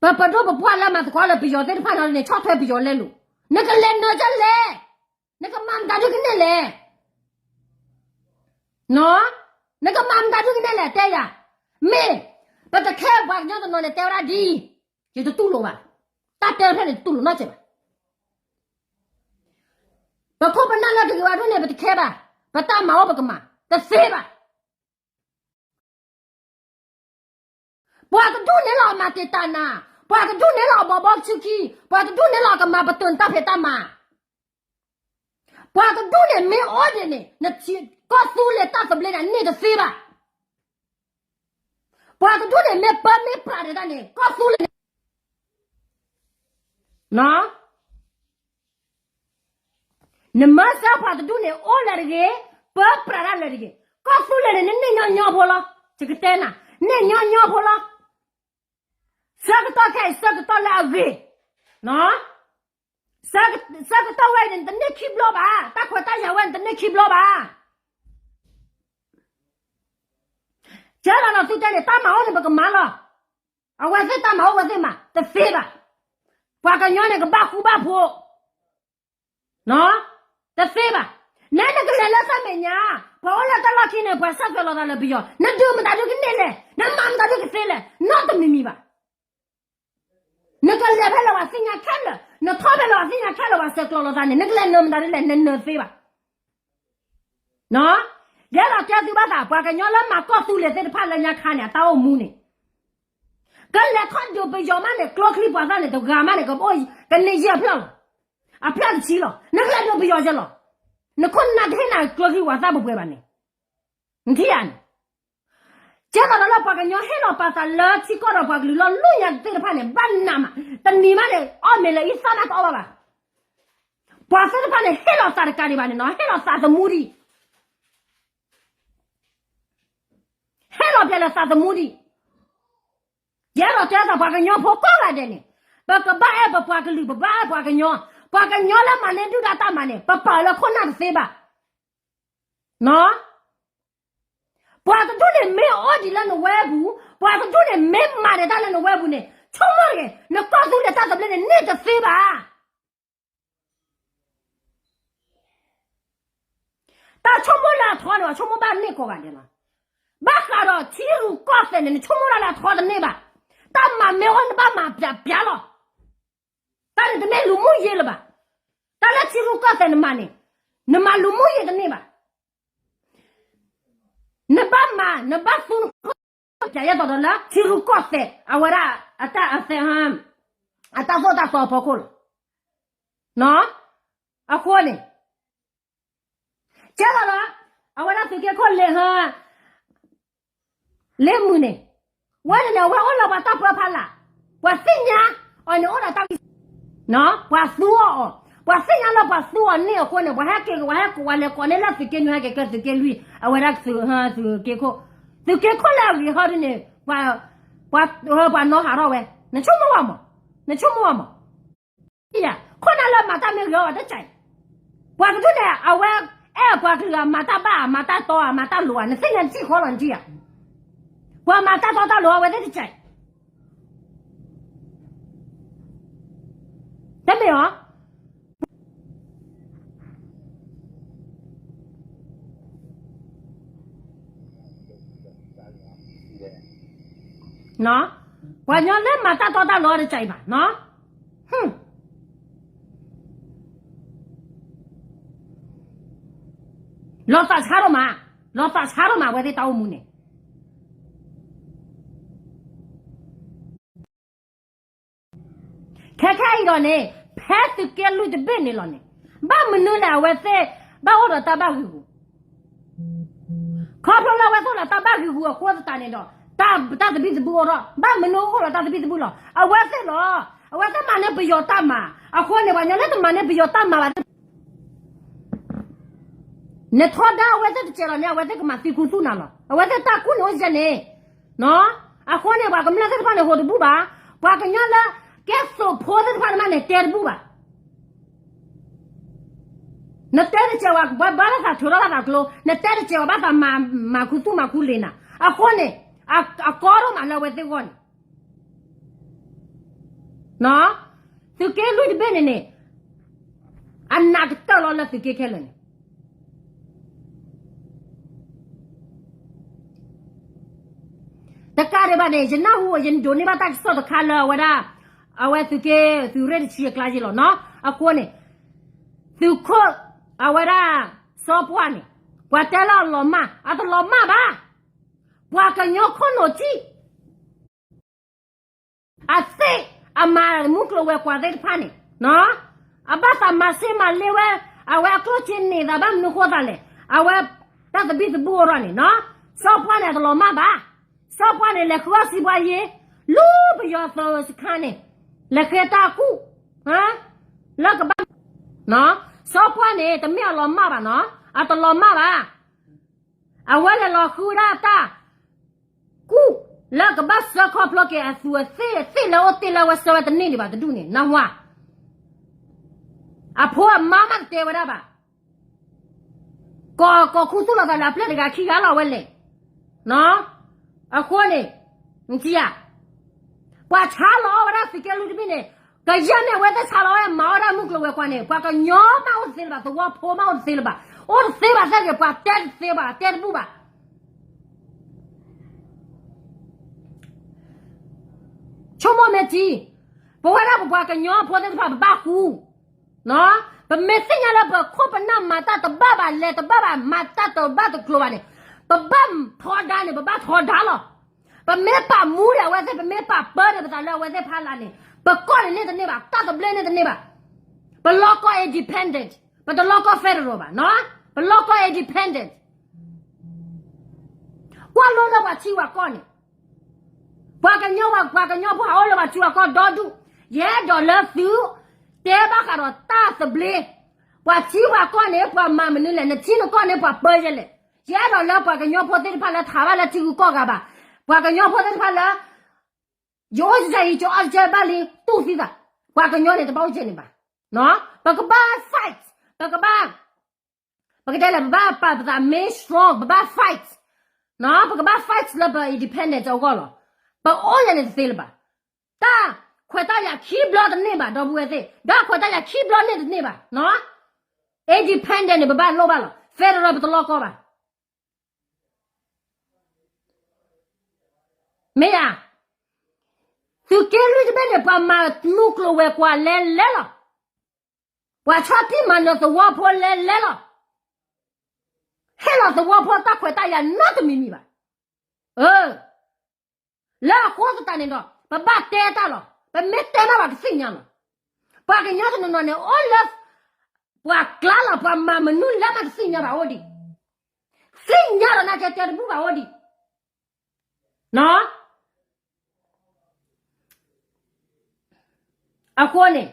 ပပဒိၣ်ပပှၢ်လၢမၤသကိးလၢပယီၤသ့ၣ်တဖၣ်န့ၣ် ဆီၣ်ထွဲပယီၤလဲလိာ်, နကလဲၤနုာ်ဒ်လဲၣ်, နကမၤမတၤဒုကနဲၣ်လဲၣ်, နကမၤမတၤဒုကနဲၣ်လဲၣ် တဲယၤ, မ့ၢ်ပတခဲပှၤကညီတနီၤန့ၣ် တဲဝဲဒၣ်ဒ်အံၤ, ယတတူၢ်လိာ်ဘၣ်, တၢ်တဲဖဲန့ၣ်တတူၢ်လိာ်နီတစဲးဘၣ်. ပခိၣ်ပနၢ်လၢတဂ့ၤဝဲဒၣ်န့ၣ် ပတခဲဘၣ်, ပတၢ်မၤအိၣ်ပကမၤ, တသ့ဘၣ်. ပှၤတဒူၣ်န့ၣ်လီၤအမၤတ့ၢ်တၢ်နၤ, ပှၤတဒူၣ်န့ၣ်လီၤအဘီဘီကဆူခံ, ပှၤတဒူၣ်န့ၣ်လီၤအကမၤပတုာ်နတၢ်ဖံးတၢ်မၤ, ပှၤတဒူၣ်န့ၣ်မ့ၢ်အိၣ်ဒံးန့ၣ် နထံကီၢ်သူလ့ၤတၢ်သဘျ့န့ၣ် န့ၢ်တသ့ဘၣ်. ပှၤတဒူၣ်န့ၣ်မ့ၢ်ပၢမ့ၢ်ပြးဒံးတၢ်န့ၣ် ကီၢ်သူလ့ၤန့ၣ် နမ့ၢ်စၢ်ပှၤတဒူၣ်န့ၣ် အိၣ်လၢၤတဂ့ၤ, ပၢပြးတၢ်လၢၤတဂ့ၤ, ကီၢ်သူလ့ၤန့ၣ် နန့ၢ်ညီညီဖိလီၤ. ယကတဲနၤ, န့ၢ်ညီညီဖိလီၤ. ဆၢကတီၢ်ခဲအံၤ ဆၢကတီၢ်လၢအဂ့ၤ, ဆၢကတီၢ်ဝဲအံၤန့ၣ် နတန့ၢ်ခံဘျီဘၣ်, တၢ်ခွဲးတၢ်ယာ်ဝဲန့ၣ် တန့ၢ်ခံဘျီဘၣ်. ကဲလီၤနီၤ သုတဲန့ၣ် တၢ်မၤအိၣ်န့ၣ် ပကမၤလီၤ. အဝဲသ့ၣ်တၢ်မၤအိၣ်ဝဲသ့ၣ်မး တသ့ဘၣ်. ပှၤကညီန့ၣ်ကဘၣ်ဃူဘၣ်ဖိး, တသ့ဘၣ်. နဲနကလဲၤလၢတၢ်မဲာ်ညါ, ပှၤအိၣ်လၢတၢ်လီၢ်ခံန့ၣ် ပှၤဆၢၣ်သွဲးလိာ်သးလၢပယီၤ, နဒုးမတၤဒုးကန့ၢ်လဲၣ်, နမၤမတၤဒုးကသ့လဲၣ်, နီတမံၤမံၤဘၣ်. နကလဲၤဖဲလဲၣ်ပှၤသ့ၣ်ညါခဲလၢာ်, နထီၣ်ဖဲလဲၣ်ပှၤသ့ၣ်ညါခဲလၢာ်ပှၤဆဲးကျိးလိာ်သးန့ၣ် နကလဲၤနၢၤမတၤဒုးလဲၣ်, နနၢၤသ့ဘၣ်. ယအဲၣ်ဒိးတဲသုဘၣ်သး ပှၤကညီလၢမၤကီၢ်သူလ့ၤသ့ၣ်တဖၣ်လၢညါခါန့ၣ် အတၢ်အိၣ်မူန့ၣ် ကလဲၤထီၣ်ဒုးပယီၤမးန့ၣ် ကျိချံပှၤသၣ်န့ၣ် တဂၤမးန့ၣ် ကဘၣ်ကန့ၢ်ယဲၢ်အဖျၢၣ်လီၤ. အဖျၢၣ်တဆံလီၤ. နကလဲၤဒုးပယီၤယဲၢ်လီၤ. နခိၣ်နၢ်တဟ့ၣ်နၤကျိချံပှၤသၣ်ပှဲၤပှဲၤဘၣ်န့ၣ်, နထံၣ်ဧါန့ၣ်. ကဲသိးဒီးလၢပှၤကညီဟ့ၣ်လီၤပာ်သးလၢထံကီၢ်ဒီးပှၤကလုာ်လီၤ လူၢ်ညါသ့ၣ်တဖၣ်န့ၣ် ဘၣ်နးမး, တနံၤမးန့ၣ် အီၣ်မ့ၤလၢအံသၣ်မးတအီၣ်ဘၣ်ဘၣ်. ပှၤသ့ၣ်တဖၣ်န့ၣ် ဟ့ၣ်လီၤသးတကးဒံးဘၣ်န့ၣ်နီၤ, ဟ့ၣ်လီၤသးသမူဒံး ဟ့ၣ်လီၤပျဲလၢသးသမူဒံး. ယအဲၣ်ဒိးတဲသးပှၤကညီဖိကိးဂၤဒဲးန့ၣ်, ပကဘၣ်အဲၣ်ပပှၤကလုာ် ပဘၣ်အဲၣ်ပှၤကညီ, ပှၤကညီလၢမၤန့ၢ်ဒုၣ်ဒါတၢ်မၤန့ၣ် ပပာ်အီၤလၢခိၣ်နၢ်တသ့ဘၣ်. ပှၤတဒူၣ်န့ၣ်မ့ၢ်အီၣ်ဒံးလၢနဝဲပူၤ, ပှၤတဒူၣ်န့ၣ်မ့ၢ်မၤဒံးတၢ်လၢနဝဲပူၤန့ၣ် ဆိကမိၣ်တဂ့ၤ, နကီၢ်သူလ့ၤတၢ်သဘျ့န့ၣ် န့ၢ်တသ့ဘၣ်. တၢ်ဆိကမိၣ်လၢအထီန့ၣ် ဆိကမိၣ်ဘၣ်န့ၢ်ကိးဂၤဒဲးလီၤ. ဘၣ်ဃးဒီးထံရူၢ်ကီၢ်သဲးန့ၣ် နဆိကမိၣ်ဒၣ်လၢအထီတန့ၢ်ဘၣ်. တၢ်မၤမ့ၢ်အီၣ်နဘၣ်မၤပျးပျးလီၤ. တၢ်န့ၣ်တမ့ၢ်လူၤမူယ့လၢၤဘၣ်. တၢ်လၢထံရူၢ်ကီၢ်သဲးနမၤန့ၣ်, နမၤလူၤမူယ့တန့ၢ်ဘၣ်. နဘၣ်မၤ နဘၣ်သူနခိၣ်ပျးယဲၢ်သိးဒီးလၢထံရူၢ်ကီၢ်သဲး အဝဲဒၣ်အတၢ်အသဲ အတၢ်သိၣ်တၢ်သီအဖီခိၣ်လီၤ. အဃိန့ၣ် ကဲသိးဒီး အဝဲဒၣ်သုးက့ခိၣ်လ့ဟ လ့မုၢ်န့ၣ်, ဝဲန့ၣ်န့ၣ် အဝဲအိၣ်လၢပှၤတၢ်ပၢဖီလာ်, ပှၤသ့ၣ်ညါအီၤန့ၣ်အိၣ်ဒီးတၢ်ဂံၢ်, ပှၤသူအီၤအီၤ, ပှၤသ့ၣ်ညါလၢပှၤသူအီၤန့ၣ်အဃိန့ၣ် ပှၤဟဲက့ၤ ပှၤဟဲက့ၤ ပှၤလဲၤကိးန့ၢ်လၢသုးက့နွံ ဟဲက့ၤကဲသုးက့လွံၢ် အဝဲဒၣ်သုးက့ခိၣ်, သုးက့ခိၣ်လၢအဂ့ၤဟီဒ်န့ၣ် ပှၤ ပှၤနီၢ်ဟးထီၣ်ဝဲ, နဆိကမိၣ်ဝဲမး, နဆိကမိၣ်ဝဲမး ခိၣ်နၢ်လၢမၤတၢ်မ့ၢ်ဂ့ၤအီၤတကဲး, ပှၤကဒုန့ၣ် အဝဲအဲၣ်ပှၤကလုာ်အမၤတၢ်ဘၣ် အမၤတၢ်တီ အမၤတၢ်လိၤဧါ, နသ့ၣ်ညါနထံၣ်ဃီလီၤနထံၣ်ဧါ, ပှၤမၤတၢ်တီတၢ်လိၤအဝဲသ့ၣ်တကဲး, တမ့ၢ်အီၤ ပှၤကညီလၢမၤတၢ်တီတၢ်လိၤအီၤတကဲးအံၤဘၣ်နီၤ, လီၤသးဆါဒိၣ်မး, လီၤသးဆါဒိၣ်မး အဝဲသ့ၣ်တၢ်အိၣ်မူန့ၣ် ခဲခဲအံၤဒီးန့ၣ် ဖဲသုးက့လွံၢ်တဘ့ၣ်န့ၣ်လီၤန့ၣ်, ဘၣ်မနုၤလဲၣ်အဝဲသ့ၣ် ဘၣ်အိၣ်ဒီးတၢ်ဘၣ်ဂံာ်ဂူာ်, ခီဖျိလၢအဝဲသ့ၣ်အိၣ်ဒီးတၢ်ဘၣ်ဂံာ်ဂူာ်အဃိသတးန့ၣ်ဒီး တၢ်သဘံၣ်သဘုၣ်အိၣ်ထီၣ်, ဘၣ်မနုၤအိၣ်ဒီးတၢ်သဘံၣ်သဘုၣ်လီၤ, အဝဲသ့ၣ်လီၤ, အဝဲသ့ၣ်မၤန့ၢ်ပယီၤတၢ်မၤ, အဃိန့ၣ် ပှၤကညီလၢတမၤန့ၢ်ပယီၤတၢ်မၤဘၣ် နထီဒါအဝဲသ့ၣ်တစဲးလီၤန့ၣ် အဝဲသ့ၣ်ကမၤသံခူသူၣ်နၤလီၤ. အဝဲသ့ၣ်တၢ်ကူၣ်န့ၣ်အိၣ်စဲန့ၣ်, အဃိန့ၣ် ပှၤကမျၢၢ်သ့ၣ်တဖၣ်န့ၣ် ဟိးတဘူၣ်ဘၣ်, ပှၤကညီလၢကဲသိးဖိသ့ၣ်တဖၣ်န့ၣ်မးန့ၣ် တဲတဘူၣ်ဘၣ်. နတဲတစဲးဝဲ ဘၣ်ဘၣ်သးထုးထီၣ်ဘၣ်သးကျိ, နတဲတစဲးဝဲဘၣ်သးမၤခူသူၣ်မၤခူလ့ၤနၤ, အဃိန့ၣ် အကီဒိၣ်မးလၢအဝဲသ့ၣ်ဂီၢ်န့ၣ် သုးက့လွံၢ်တဘ့ၣ်န့ၣ်န့ၣ် အနးကတၢၢ်လီၤလၢသုးက့ခဲလၢာ်န့ၣ်, တကးဒံးဘၣ်န့ၣ် ယနၢ်ဟူ ယဒိးန့ၢ်ဘၣ်တၢ်ကစီၣ်တခါလၢအဝဲဒၣ် အဝဲသုးက့ သုးရ့ၣ်တဆံအကျါယ့ၢ်လီၤနီၤ, အဃိန့ၣ် သုးခိၣ် အဝဲဒၣ် စီၤပှၢ်န့ၣ် ပှၤတဲလၢအလီၤမၢ် အတလီၤမၢ်ဘၣ်, ပှၤကညီခိၣ်နူာ်ထံၣ် အသ့ၣ်အမၤမူကျိၤဝဲၤကွာ်သ့ၣ်တဖၣ်န့ၣ်, အဘၣ်သးမၤစ့မၤလ့ဝဲ, အဝဲအကျိၣ်စ့န့ၢ်သးဘၣ်မနုၤဃိသးလဲၣ်, အဝဲတၢ်သဘံၣ်သဘုၣ်အိၣ်ထီၣ်န့ၣ်, စီၤပှၢ်န့ၣ်အတလီၤမၢ်ဘၣ်, စီၤပှၢ်န့ၣ်လဲၤဃုအီၣ်စံးပှၤယ့, လူပယီၤသုးစခါန့ၣ်, လဲၤဃ့တၢ်ကူၣ်, လၢကဘၣ်, စီၤပှၢ်န့ၣ် တမ့ၢ်အလီၤမၢ်ဘၣ်နီၤ, အတလီၤမၢ်ဘၣ် အဝဲလဲၤလီၤဃုဝဲဒၣ်တၢ်ကူၣ်လၢကဘၣ်ဆှၢခီဖျိက့ၤအသူးအသ့ၣ် သ့ၣ်လၢအိၣ်တ့ၢ်လၢအဝဲဆှၢဝဲတန့ၢ်ဒံးဘၣ်တဒူၣ်န့ၣ် နၢ်ဟူဧါ, အဖိအမါမးတတဲဝဲဒၣ်ဘၣ်, ကိး ကိးခူသူၣ်လိာ်သးလၢအပျဲၢ်တဂၤခံဂၤလီၤဝဲလဲၣ်, အဃိန့ၣ် နထံၣ်ဧါ, ပှၤဆါလီၤဝဲဒၣ်သုးက့လွံၢ်တဘ့ၣ်န့ၣ်, ကယဲၢ်မ့ၢ်အဝဲသ့ၣ်ဆါလီၤဝဲမၤအီၣ်ဒၣ်မုၢ်ကျိၤဝဲၤကွာ်န့ၣ် ပှၤကညီမ့ၢ်အိၣ်တသ့လၢၤဘၣ်, သဝီဖိမ့ၢ်အိၣ်တသ့လၢၤဘၣ်, အိၣ်တသ့ဘၣ်သ့ၣ်ဂ့ၤ ပှၤတဲတသ့ဘၣ် တဲတဘူၣ်ဘၣ်. ဆိကမိၣ်မ့ၢ်ထံ, ပဝဲဒၣ်ပပှၤကညီဖိသ့ၣ်တဖၣ် ပဘၣ်ဃူ, ပမ့ၢ်သ့ၣ်ညါလၢပခိၣ်ပနၢ်မၤတၢ်တဘၣ်ဘၣ် လဲၤတဘၣ်ဘၣ် မၤတၢ်တဘၣ်တကျိၤဘၣ်န့ၣ်, ပဘၣ်ထီဒါန့ၣ် ပဘၣ်ထီဒါလီၤ. ပမ့ၢ်ပာ်မူဒီးအဝဲသ့ၣ် ပမ့ၢ်ပာ်ပၢဒီးပသးလၢအဝဲသ့ၣ်ဖးလၢ်န့ၣ် ပကီၢ်န့ၣ်န့ၢ်တန့ၢ်ဘၣ်, တၢ်သဘျ့န့ၢ်တန့ၢ်ဘၣ်. ပလီၢ်ကီၢ် independent, ပတလီၢ်ကီၢ် federal ဘၣ်, ပလီၢ်ကီၢ် independent. ကွၢ်လိဒီးပှၤထံပှၤကီၢ်န့ၣ်, ပှၤကညီ ပှၤကညီဖိဟးအိၣ်လၢပှၤထံပှၤကီၢ်ဒီဒူၣ်, ယအဲၣ်ဒိးလၢသု တဲဘၣ်ဃးဒီးတၢ်သဘျ့, ပှၤထံပှၤကီၢ်န့ၣ် ပှၤမၤမနုၤလဲၣ်, နထံနကီၢ်န့ၣ် ပှၤပၢယဲလဲၣ်. ယအဲၣ်ဒိးလၢပှၤကညီဖိသ့ၣ်တဖၣ်လၢထးဘၣ်လၢထံဂုၤကီၢ်ဂၤဘၣ်, ပှၤကညီဖိသ့ၣ်တဖၣ်လၢ ယအိၣ်ကစၢ်အံၤ ယအီၣ်ကစၢ်ဘၣ်လံ တူၢ်သံသး, ပှၤကညီန့ၣ် တဘၣ်အိၣ်ကဲန့ၣ်ဘၣ်. ပကဘၣ် fight, ပကဘၣ်, ပကတဲလဲၣ် ပဘၣ်ပာ်ပသးမ့ၢ် strong, ပဘၣ် fight, ပကဘၣ် fight လၢပ independent အဂီၢ်လီၤ. ပအိၣ်ယဲန့ၣ်တသ့လၢၤဘၣ်. တၢ်ခွဲးတၢ်ယာ်ခံဘျီတန့ၢ်ဘၣ် ဒီပုၢ်ဝဲၢ်သ့ၣ်, တၢ်ခွဲးတၢ်ယာ်ခံဘျီန့ၢ်တန့ၢ်ဘၣ်, independent န့ၣ် ပဘၣ်လိၣ်ဘၣ်လီၤ. federal ပတလီၢ်ကီၢ်ဘၣ်. မ့ၢ်ဧါ, သုးက့လွံၢ်တဘ့ၣ်န့ၣ် ပှၤမၤမုၢ်ကျိၤဝဲၤကွာ်လဲၤလဲၤလီၤ. ပှၤဆီၣ်တံၢ်မၤနၢၤသဝီဖိလဲၤလဲၤလီၤ. ဟ့ၣ်လီၤသဝီဖိတၢ်ခွဲးတၢ်ယာ်နီတမံၤမံၤဘၣ်. လၢအဃိသတးန့ၣ်ဒီး ပဘၣ်တဲတၢ်လီၤ. ပမ့ၢ်တဲဘၣ်ပှၤကသ့ၣ်ညါလီၤ. ပှၤကညီတနီၤနီၤန့ၣ် အိၣ်လၢ ပှၤကျါလီၤ ပှၤမၤမနုၤလဲၣ်မးတသ့ၣ်ညါဘၣ်အိၣ်ဒံး, သ့ၣ်ညါလီၤ နာ်က့တဲတဘူၣ်ဘၣ်အိၣ်ဒံး. အဃိန့ၣ်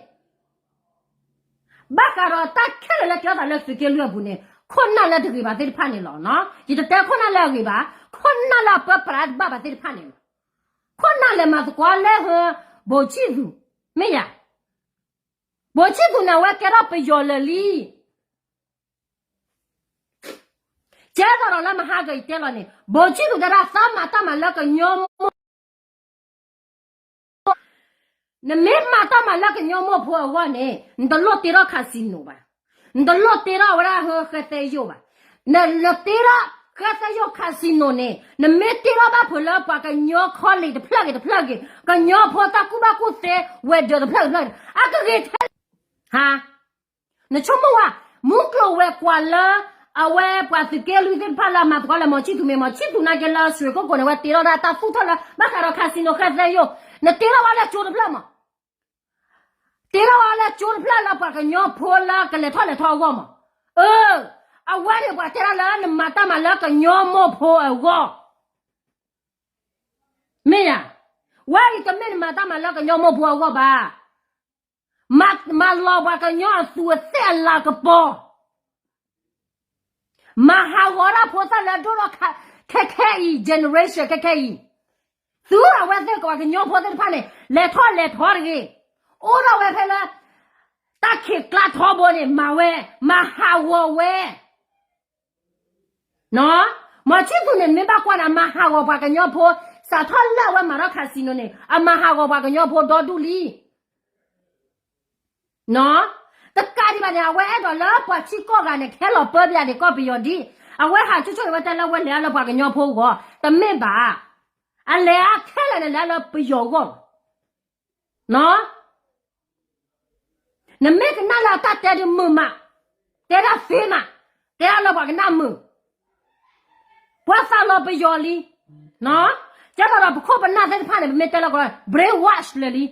ဘၣ်ဃးဒီးတၢ်ခဲလၢာ်လၢကဲထီၣ်သးလၢသုးက့လွံၢ်အပူၤန့ၣ် ခိၣ်နၢ်လၢတဂ့ၤဘၣ်သ့ၣ်တဖၣ်န့ၣ်လီၤ. ယတတဲခိၣ်နၢ်လၢအဂ့ၤဘၣ်, ခိၣ်နၢ်လၢအပၢပြးတဘၣ်ဘၣ်သ့ၣ်တဖၣ်န့ၣ်လီၤ. ခိၣ်နၢ်လဲၤမၤသကိးလၢ ဘိၣ်ဆံၣ်သူး, မ့ၢ်ယၤ, ဘိၣ်ဆံၣ်သူးန့ၣ် အဝဲကဲထီၣ်ပယီၤလၢာ်လံ. ကဲသိးဒီးလၢမဟါကယတဲလီၤန့ၣ် ဘိၣ်ဆံၣ်သူးတဲဒၣ် သးမၤတၢ်မၤလၢကညီမိၢ် နမ့ၢ်မၤတၢ်မၤလၢကညီမိၢ်ဖိအဂီၢ်န့ၣ် နတလိၣ်တ့ထီၣ် casino ဘၣ်, နတလိၣ်တ့ထီၣ်ဝဲဒၣ်ဃဲသဲယိာ်ဘၣ်, နတ့ထီၣ်ဃဲသဲယိာ် casino န့ၣ် နမ့ၢ်တ့ထီၣ်ဘၣ်ဖုးလၢပှၤကညီ college တဖျၢၣ်ဂ့ၤတဖျၢၣ်ဂ့ၤ, ကညီဖိတၢ်ကူၣ်ဘၣ်ကူၣ်သ့ ဝဲၤဒၢးတဖျၢၣ်ဂ့ၤတဖျၢၣ်ဂ့ၤ အကဂ့ၤထဲ ဟါ နဆိကမိၣ်ဝဲ မုၢ်ကျိၤဝဲၤကွာ်လၢ အဝဲပှၤသုးက့လွံၢ်သ့ၣ်တဖၣ်လၢအမၤသကိးလၢမီၤဆံၣ်သူးမ့ၢ် မီၤဆံၣ်သူးနာ်က့လၢအဆွ့ကိၣ်ကိးန့ၣ် အဝဲတ့ထီၣ်ဒၣ်တၢ်သူၣ်ထီၣ်လၢ ဘၣ်ဃးဒီး casino ဃဲသဲယိာ်, နတ့ထီၣ်ဝဲလၢကၠိတဖျၢၣ်မး, တ့ထီၣ်ဝဲလၢကၠိတဖျၢၣ်လၢပှၤကညီဖိလၢကလဲၤထီၣ်လဲၤထီအဂီၢ်မး, အၢ, အဝဲန့ၣ်ပှၤတဲဒၣ်လၢနမၤတၢ်မၤလၢကညီမိၢ်ဖိအဂီၢ်, မ့ၢ်ယၤ, ဝဲအံၤတမ့ၢ်နမၤတၢ်မၤလၢကညီမိၢ်ဖိအဂီၢ်ဘၣ် မၤလီၤပှၤကညီအသူးအသ့ၣ်အလၤကပီၤ, မၤဟးဂီၤဒၣ်ဖိသၣ်လၢအဒိၣ်ထီၣ်ခဲခဲအံၤ generation ခဲခဲအံၤ, သုအဝဲသ့ၣ်ကပှၤကညီဖိသ့ၣ်တဖၣ်န့ၣ် လဲၤထီၣ်လဲၤထီတဂ့ၤ, အိၣ်ထီၣ်ဝဲဖဲလၢ တၢ်ခံးကျါထီဘိန့ၣ် မၤဝဲ, မၤဟးဂီၤဝဲ မီၤဆံၣ်သူးန့ၣ် မ့ၢ်ဘၣ်ကွၢ်န့ၣ် အမၤဟးဂီၤပှၤကညီဖိ, စးထီၣ်လၢအဝဲမၤထီၣ် casino န့ၣ် အမၤဟးဂီၤပှၤကညီဖိဒီဒူၣ်လံ. တကးဒံးဘၣ်န့ၣ် အဝဲအဲၣ်ဒိးလၢပှၤထံကီၢ်ဂၤန့ၣ် ခဲလီၤပၢပယၤန့ၣ် ကီၢ်ပယီၤဒ်, အဝဲဟးဆိဆိန့ၣ် အဝဲတဲလၢအဝဲလဲၤအါလၢပှၤကညီဖိအဂီၢ်, တမ့ၢ်ဘၣ်. အလဲၤအါခဲလၢာ်န့ၣ် လဲၤအါလၢပယီၤအဂီၢ်လီၤ. နမ့ၢ်ကနၣ်လၢအတၢ်တဲဒုးမုာ်မး, တဲဒၣ်သ့မး, တဲဒၣ်လၢပှၤကနၣ်မုာ်, ပှၤသးလီၤပယီၤလံ. ကဲသိးဒီးပခိၣ်ပနၢ်သ့ၣ်တဖၣ်န့ၣ် ပမ့ၢ်တဲလၢကီး brainwash လၢာ်လံ.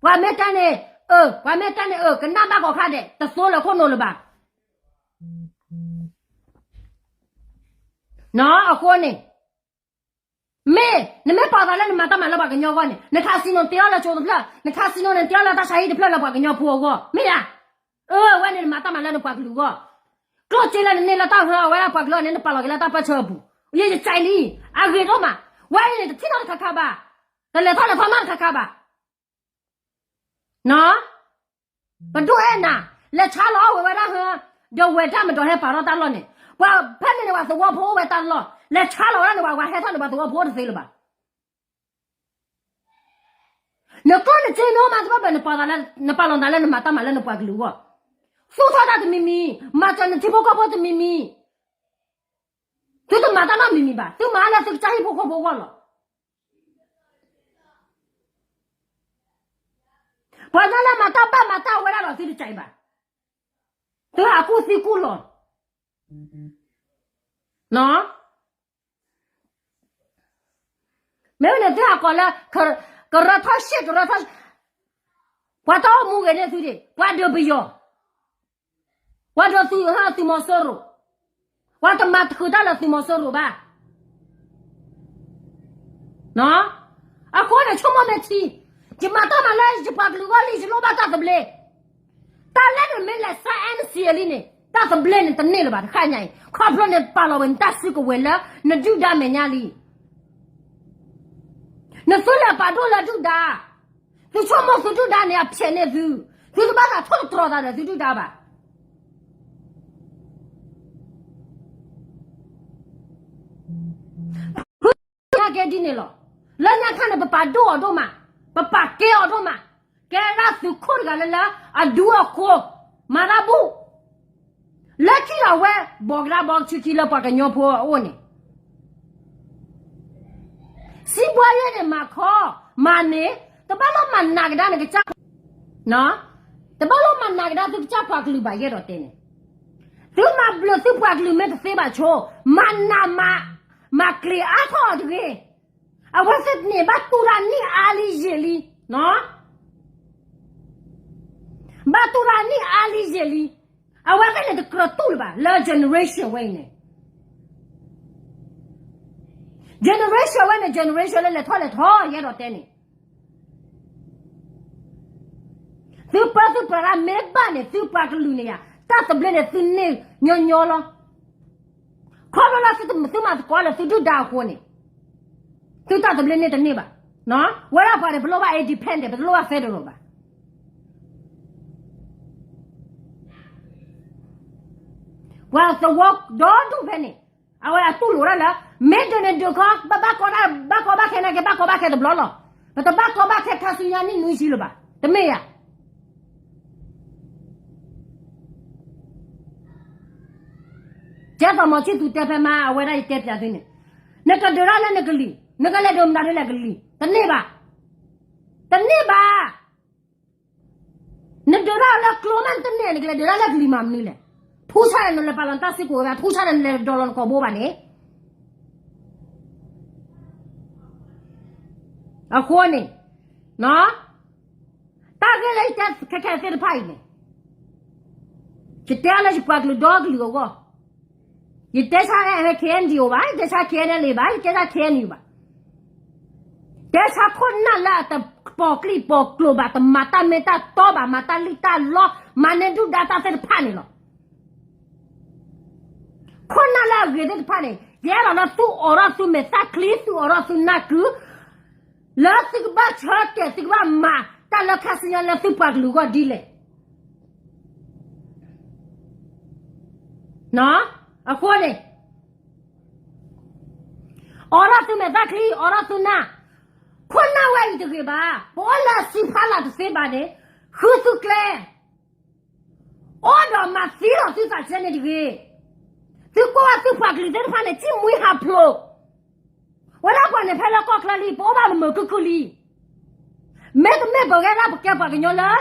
ပှၤမ့ၢ်တဲန့ၣ်, အၢ, ပှၤမ့ၢ်တဲန့ၣ်, အၢ, ကနၣ်ဘၣ်ကီးခါဒဲး, တသိလၢခိၣ်နူာ်လၢၤဘၣ်. အဃိန့ၣ် မ့ၢ်နမ့ၢ်ပာ်သးလၢ နမၤတၢ်မၤလၢပှၤကညီအဂီၢ်န့ၣ်, န casino န့ၣ် တ့အီၣ်လၢကၠိတဖျၢၣ်, န casino န့ၣ် တ့အီၣ်လၢတၢ်ဆါဟံၣ်တဖျၢၣ်လၢပှၤကညီဖိအဂီၢ်, မ့ၢ်ဧါ. အၢ, အဝဲန့ၣ်နမၤတၢ်မၤလၢနပှၤကလုာ်အဂီၢ်, ကျိၣ်စ့လၢနန့ၢ်လၢတၢ်ဟၢအဝဲဒၣ်ပှၤကလုာ်အဂီၢ်န့ၣ် နပာ်လီၤက့ၤလၢတၢ်ပၢဆှၢအပူၤ, ယယကဲလံ, အဂ့ၤဒိၣ်မး, ဝဲအံၤန့ၣ် တထံၣ်နီတခါခါဘၣ်, တလဲၤထီၣ်လဲၤထီနီတခါခါဘၣ်. ပဒိၣ်အဲၣ်နၤ, လဲၤဆါလီၤအီၣ်ဝဲဝဲဒၣ်ဟၢ, ဒီးဝဲတၢ်မၤဒီးဟဲပာ်ထီၣ်တၢ်လီၢ်န့ၣ်, ပှၤဖဲန့ၣ်န့ၣ် ပှၤသဝီဖိအိၣ်ဝဲတၢ်လီၢ်, လဲၤဆါလီၤဝဲဒၣ်န့ၣ် ပှၤဟဲထီၣ်န့ၣ် ပှၤသဝီဖိအိၣ်တသ့လၢၤဘၣ်. နကျိၣ်နစ့နအိၣ်မးသပှၢ်ဘၣ် နပာ်သးလၢ နပာ်လီၤသးလၢနမၤတၢ်မၤလၢနပှၤကလုာ်အဂီၢ်, သူၣ်ထီၣ်တၢ်တမံၤမံၤ, မၤစၢၤနထံဖိကီၢ်ဖိတမံၤမံၤ, သုတမၤတၢ်နီတမံၤမံၤဘၣ်, သုမၤလၢသုကစၢ်ဟံၣ်ဖိဃီဖိအဂီၢ်လီၤ. ပှၤကညီလၢမၤတၢ်ဘၣ်မၤတၢ်ဝဲဒၣ်ဒီးသုတကးအံၤဘၣ်, သုဟးကူၣ်သံကူၣ်လီၤ, မ့ၢ်ဝဲန့ၣ်သုဟးကိးလၢ ကရၢထီၣ်ရှ့ၣ် ကရၢထီၣ်, ပှၤတၢ်အိၣ်မူဂ့ၤန့ၢ်သုဒံး ပှၤဒုးပယီၤ, ပှၤဒုးသုးဟၢသုးမီၤစိရိၤ, ပှၤတမၤတဃုာ်တၢ်လၢသုးမီၤစိရိၤဘၣ်. အဃိန့ၣ် ဆိကမိၣ်မ့ၢ်ထံ, ယမၤတၢ်မၤလၢယပှၤကလုာ်အဂီၢ်လံ ယလိၣ်ဘၣ်တၢ်သဘျ့, တၢ်လၢနမ့ၢ်လဲၤဆါ NCA လံန့ၣ် တၢ်သဘျ့န့ၣ်တန့ၢ်လၢၤဘၣ်တခါညါအံၤ, ခီဖျိနပာ်လီၤဝဲနတၢ်စုကဝဲၤလၢ နဒုၣ်ဒါမဲာ်ညါလံ. နသုလဲၤပာ်ဒိၣ်လၢဒုၣ်ဒါ, သုဆိကမိၣ်သုဒုၣ်ဒါန့ၣ် အဖျဲးန့ၢ်သု, သုတဘၣ်သးထိၣ်သတြီၤသးဒီးသုဒုၣ်ဒါဘၣ်. ဖုကဲဒ်န့ၣ်လီၤ. လၢညါခါန့ၣ် ပပာ်ဒိၣ်အီၤဒိၣ်မး, ပပာ်ကဲအီၤဒိၣ်မး, ကဲဒၣ်သုးခိၣ်တဂၤလၢလၢ အဒူအဃိ, မၤတၢ်ဘူၣ်, လၢခံဒီးအဝဲ ဘီကဒါဘီကဆူခံလၢပှၤကညီဖိအအိၣ်န့ၣ် စံးဘှါယဲၢ်န့ၣ် မၤခီ, မၤန့ၣ်, တဘၣ်လီၤမၤနးကဒါနကစၢ်, တဘၣ်လီၤမၤနးကဒါသုကစၢ်ပှၤကလုာ်ဘၣ်ယဲၢ်ဒီးတဲန့ၣ်, သုမၤဘျုးသုပှၤကလုာ်မ့ၢ်တသ့ဘၣ်ဆိ, မၤနးမၤ, မၤကျ့ၤအါထီၣ်အီၤတဂ့ၤ. အဝဲသ့ၣ်န့ၣ် ဘၣ်တူၢ်တၢ်နံၣ်အါလံယံာ်လံ, ဘၣ်တူၢ်တၢ်နံၣ်အါလံယံာ်လံ, အဝဲသ့ၣ်န့ၣ်တကြၢးတူၢ်လၢၤဘၣ် လၢ generation ဝဲအံၤန့ၣ်, generation ဝဲန့ၣ် generation လၢလဲၤထီၣ်လဲၤထီ ယအဲၣ်ဒိးတဲန့ၣ်, သုပၢသုပှၤရၣ်မ့ၢ်ဘၣ်န့ၣ် သုပှၤကလုာ်န့ၣ်ယါ, တၢ်သဘျ့န့ၣ်သုန့ၢ်ညီညီလီၤ. ခီဖျိလၢသုမၤသကိးလၢသုဒုၣ်ဒါအဃိန့ၣ်, သုတၢ်သဘျ့န့ၢ်တန့ၢ်ဘၣ်. ဝဲဒၣ်ပှၤန့ၣ် ပလိၣ်ဘၣ် independent, ပတလိၣ်ဘၣ် federal ဘၣ်. ပှၤသဝီဒီဒူၣ်ဖဲန့ၣ်, အဝဲအတူၢ်လိာ်ဒၣ်လၢ မ့ၢ်ဒုးန့ၣ်ဒုးခီ, ဘၣ်ကီဘၣ်ခဲန့ၣ်က့ ဘၣ်ကီဘၣ်ခဲတဘျီလီၤ. ပတဘၣ်ကီဘၣ်ခဲခါဆူညါနံၣ်နွံဆံလၢၤဘၣ်, တမ့ၢ်ဧါ. ကဲသိးမီၤဆံၣ်သူတဲဖဲမါ အဝဲဒၣ်ယတဲပၠးသုန့ၣ်, နကဒုးတၢ်လၢနကလံၤ, နကလဲၤဒုးမတၤဒ်လဲၣ်ကလံၤ, တန့ၢ်ဘၣ်, တန့ၢ်ဘၣ်. နဒုးတၢ်လၢကျိမးတန့ၢ် နကလဲၤဒုးတၢ်လၢကလံၤမးမနုၤလဲၣ်. ထူၣ်ဆါဒီးနလဲၤပာ်လီၤနတၢ်စုကဝဲၤဘၣ်, ထူၣ်ဆါဒီးနလဲၤဒိးလီၤနကိာ်ဘိဘၣ်န့ၣ်. အဃိန့ၣ်, တၢ်ဂ့ၢ်လၢယတဲခဲခဲသ့ၣ်တဖၣ်အံၤန့ၣ်, ယတဲလၢယပှၤကလုာ်ဒီကလုာ်အဂီၢ်, ယတဲဆါ KNDO ဘၣ်, ယတဲဆါ KNLA ဘၣ်, ယတဲဆါ KNU ဘၣ်. တဲဆါခိၣ်နၢ်လၢအတပိာ်ကျိာ်ပိာ်ကျိၤဘၣ်, တမၤတၢ်မ့ၢ်တၢ်တီဘၣ်, မၤတၢ်လံၣ်တၢ်လီ, မၤန့ၢ်ဒုၣ်ဒါတၢ်သ့ၣ်တဖၣ်န့ၣ်လီၤ. ခိၣ်နၢ်လၢအဂ့ၤသ့ၣ်တဖၣ်န့ၣ် ယအဲၣ်ဒိးလၢသုအိးထီၣ်သုမဲာ်သၣ်ချံ, သုအိးထီၣ်သုနၢ်ကု, လၢသုကဘၣ်ဆၢတဲာ် သုကဘၣ်မၤတၢ်လၢခါဆူညါလၢသုပှၤကလုာ်အဂီၢ်ဒ်လဲၣ်. အဃိန့ၣ် အိးထီၣ်သုမဲာ်သၣ်ချံ, အိးထီၣ်သုနၢ်, ခိၣ်နၢ်ဝဲအံၤတဂ့ၤဘၣ်, ပအိၣ်လၢအစုဖးလၢ်တသ့ဘၣ်န့ၣ်, ဃုသုကျဲ, အိၣ်ဒီးမၤသံဒီးသုသးစဲန့ၣ်တဂ့ၤ. သုကွၢ်ဝဲသုပှၤကလုာ်သ့ၣ်တဖၣ်န့ၣ် စံၣ်မှံဟးဖျိး, ဝဲဒၣ်ပှၤန့ၣ်ဖဲလၢကီၢ်ချၢလံ, ပအိၣ်ဘၣ်မုာ်မုာ်ခုၣ်ခုၣ်လံ. မ့တမ့ၢ်ပဝဲဒၣ်ပကဲပှၤကညီလၢ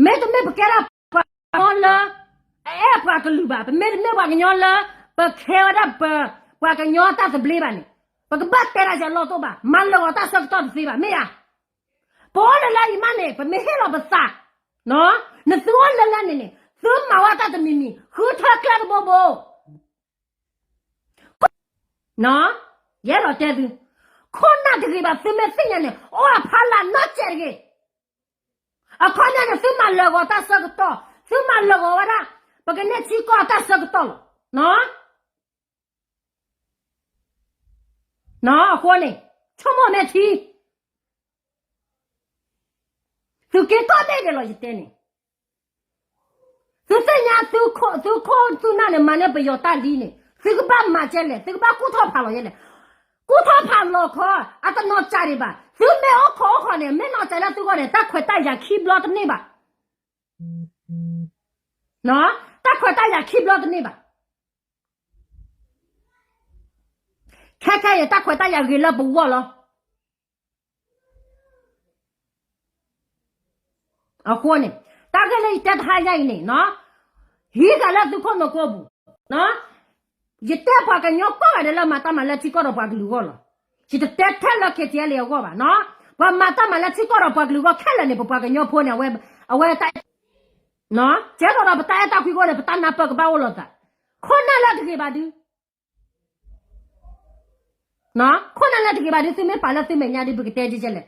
မ့တမ့ၢ်ပကဲဒၣ်ပှၤကညီလၢ အအဲၣ်ပှၤကလုာ်ဘၣ်, ပမ့တမ့ၢ်ပှၤကညီလၢ ပကဲဝဲဒၣ်ပ ပှၤကညီတၢ်သဘျ့ဘၣ်န့ၣ်, ပကဘၣ်တဲဒၣ်ယၤလီၢ်တိၢ်ဘၣ်, မၤလၢာ်ဂီၤတၢ်ဆၢကတီၢ်တသ့ဘၣ်, မ့ၢ်ဧါ. ပအိၣ်လၢလၢအံၤမးန့ၣ် ပမ့ၢ်ဟ့ၣ်လီၤပသး, နသုအိၣ်လၢလၢန့ၣ်န့ၣ် သုမၤဝဲတၢ်တမံၤမံၤ, ဃုထၢကျဲတဘိဘိ ယအဲၣ်ဒိးတဲသု, ခိၣ်နၢ်တဂ့ၤဘၣ်သုမ့ၢ်သ့ၣ်ညါန့ၣ် အိၣ်အဖီလာ်နီတစဲးတဂ့ၤ. အခီပညီန့ၣ် သုမၤလၢာ်ဂီၤတၢ်ဆၢကတီၢ်, သုမၤလၢာ်ဂီၤဝဲဒၣ် ပကန့ၢ်ထံကီၢ်တၢ်ဆၢကတီၢ်လီၤ. အဃိန့ၣ် ဆိကမိၣ်မဲာ်ထံ သုးက့ကီၢ်ဘ့ၣ်ဒဲးလီၤ ယတဲန့ၣ်, သုသ့ၣ်ညါသုခိၣ်သုနၢ်န့ၣ် မၤန့ၢ်ပယီၤတၢ်လံန့ၣ် သုကဘၣ်မၤကဲလဲၣ်, သုကဘၣ်ကူၣ်ထီၣ်ဖးလီၤယဲလဲၣ်. ကူၣ်ထီၣ်ဖးလီၤခီ, အတနီၢ်ကစၢ်ဒံးဘၣ်. သုမ့ၢ်အိၣ်ခိးအိၣ်ခိးန့ၣ် မ့ၢ်နီၢ်ကစၢ်လၢသုဂီၢ်န့ၣ် တၢ်ခွဲးတၢ်ယာ်ခံဘျီတန့ၢ်ဘၣ်. တၢ်ခွဲးတၢ်ယာ်ခံဘျီတန့ၢ်ဘၣ်. ခဲခဲအံၤ တၢ်ခွဲးတၢ်ယာ်ဂ့ၤလၢပဂီၢ်လီၤ. အဃိန့ၣ် တၢ်ဂ့ၢ်လၢယတဲတဟါညါအံၤန့ၣ် ဟံးဃာ်လၢသုခိၣ်နူာ်ကိးပူၤ, ယတဲပှၤကညီကိးဂၤဒဲးလၢမၤတၢ်မၤလၢထံကီၢ်ဒီးပှၤကလုာ်အဂီၢ်လီၤ. ယတတဲထဲလၢ K T L အဂီၢ်ဘၣ်နီၤ. ပှၤမၤတၢ်မၤလၢထံကီၢ်ဒီးပှၤကလုာ်အဂီၢ်ခဲလၢာ်န့ၣ် ပပှၤကညီဖိန့ၣ် အဝဲ အဝဲတၢ် ကဲထီၣ်ဒီးပတၢ်အဲၣ်တၢ်ကွံအဂီၢ်န့ၣ် ပတၢ်နၢ်ပၢၢ်ကဘၣ်အိၣ်လိာ်သး. ခိၣ်နၢ်လၢတဂ့ၤဘၣ်ဒု ခိၣ်နၢ်လၢတဂ့ၤဘၣ်ဒု သုမ့ၢ်ပာ်လၢသုမဲာ်ညါဒု ပကတဲကဲကဲလဲၣ်.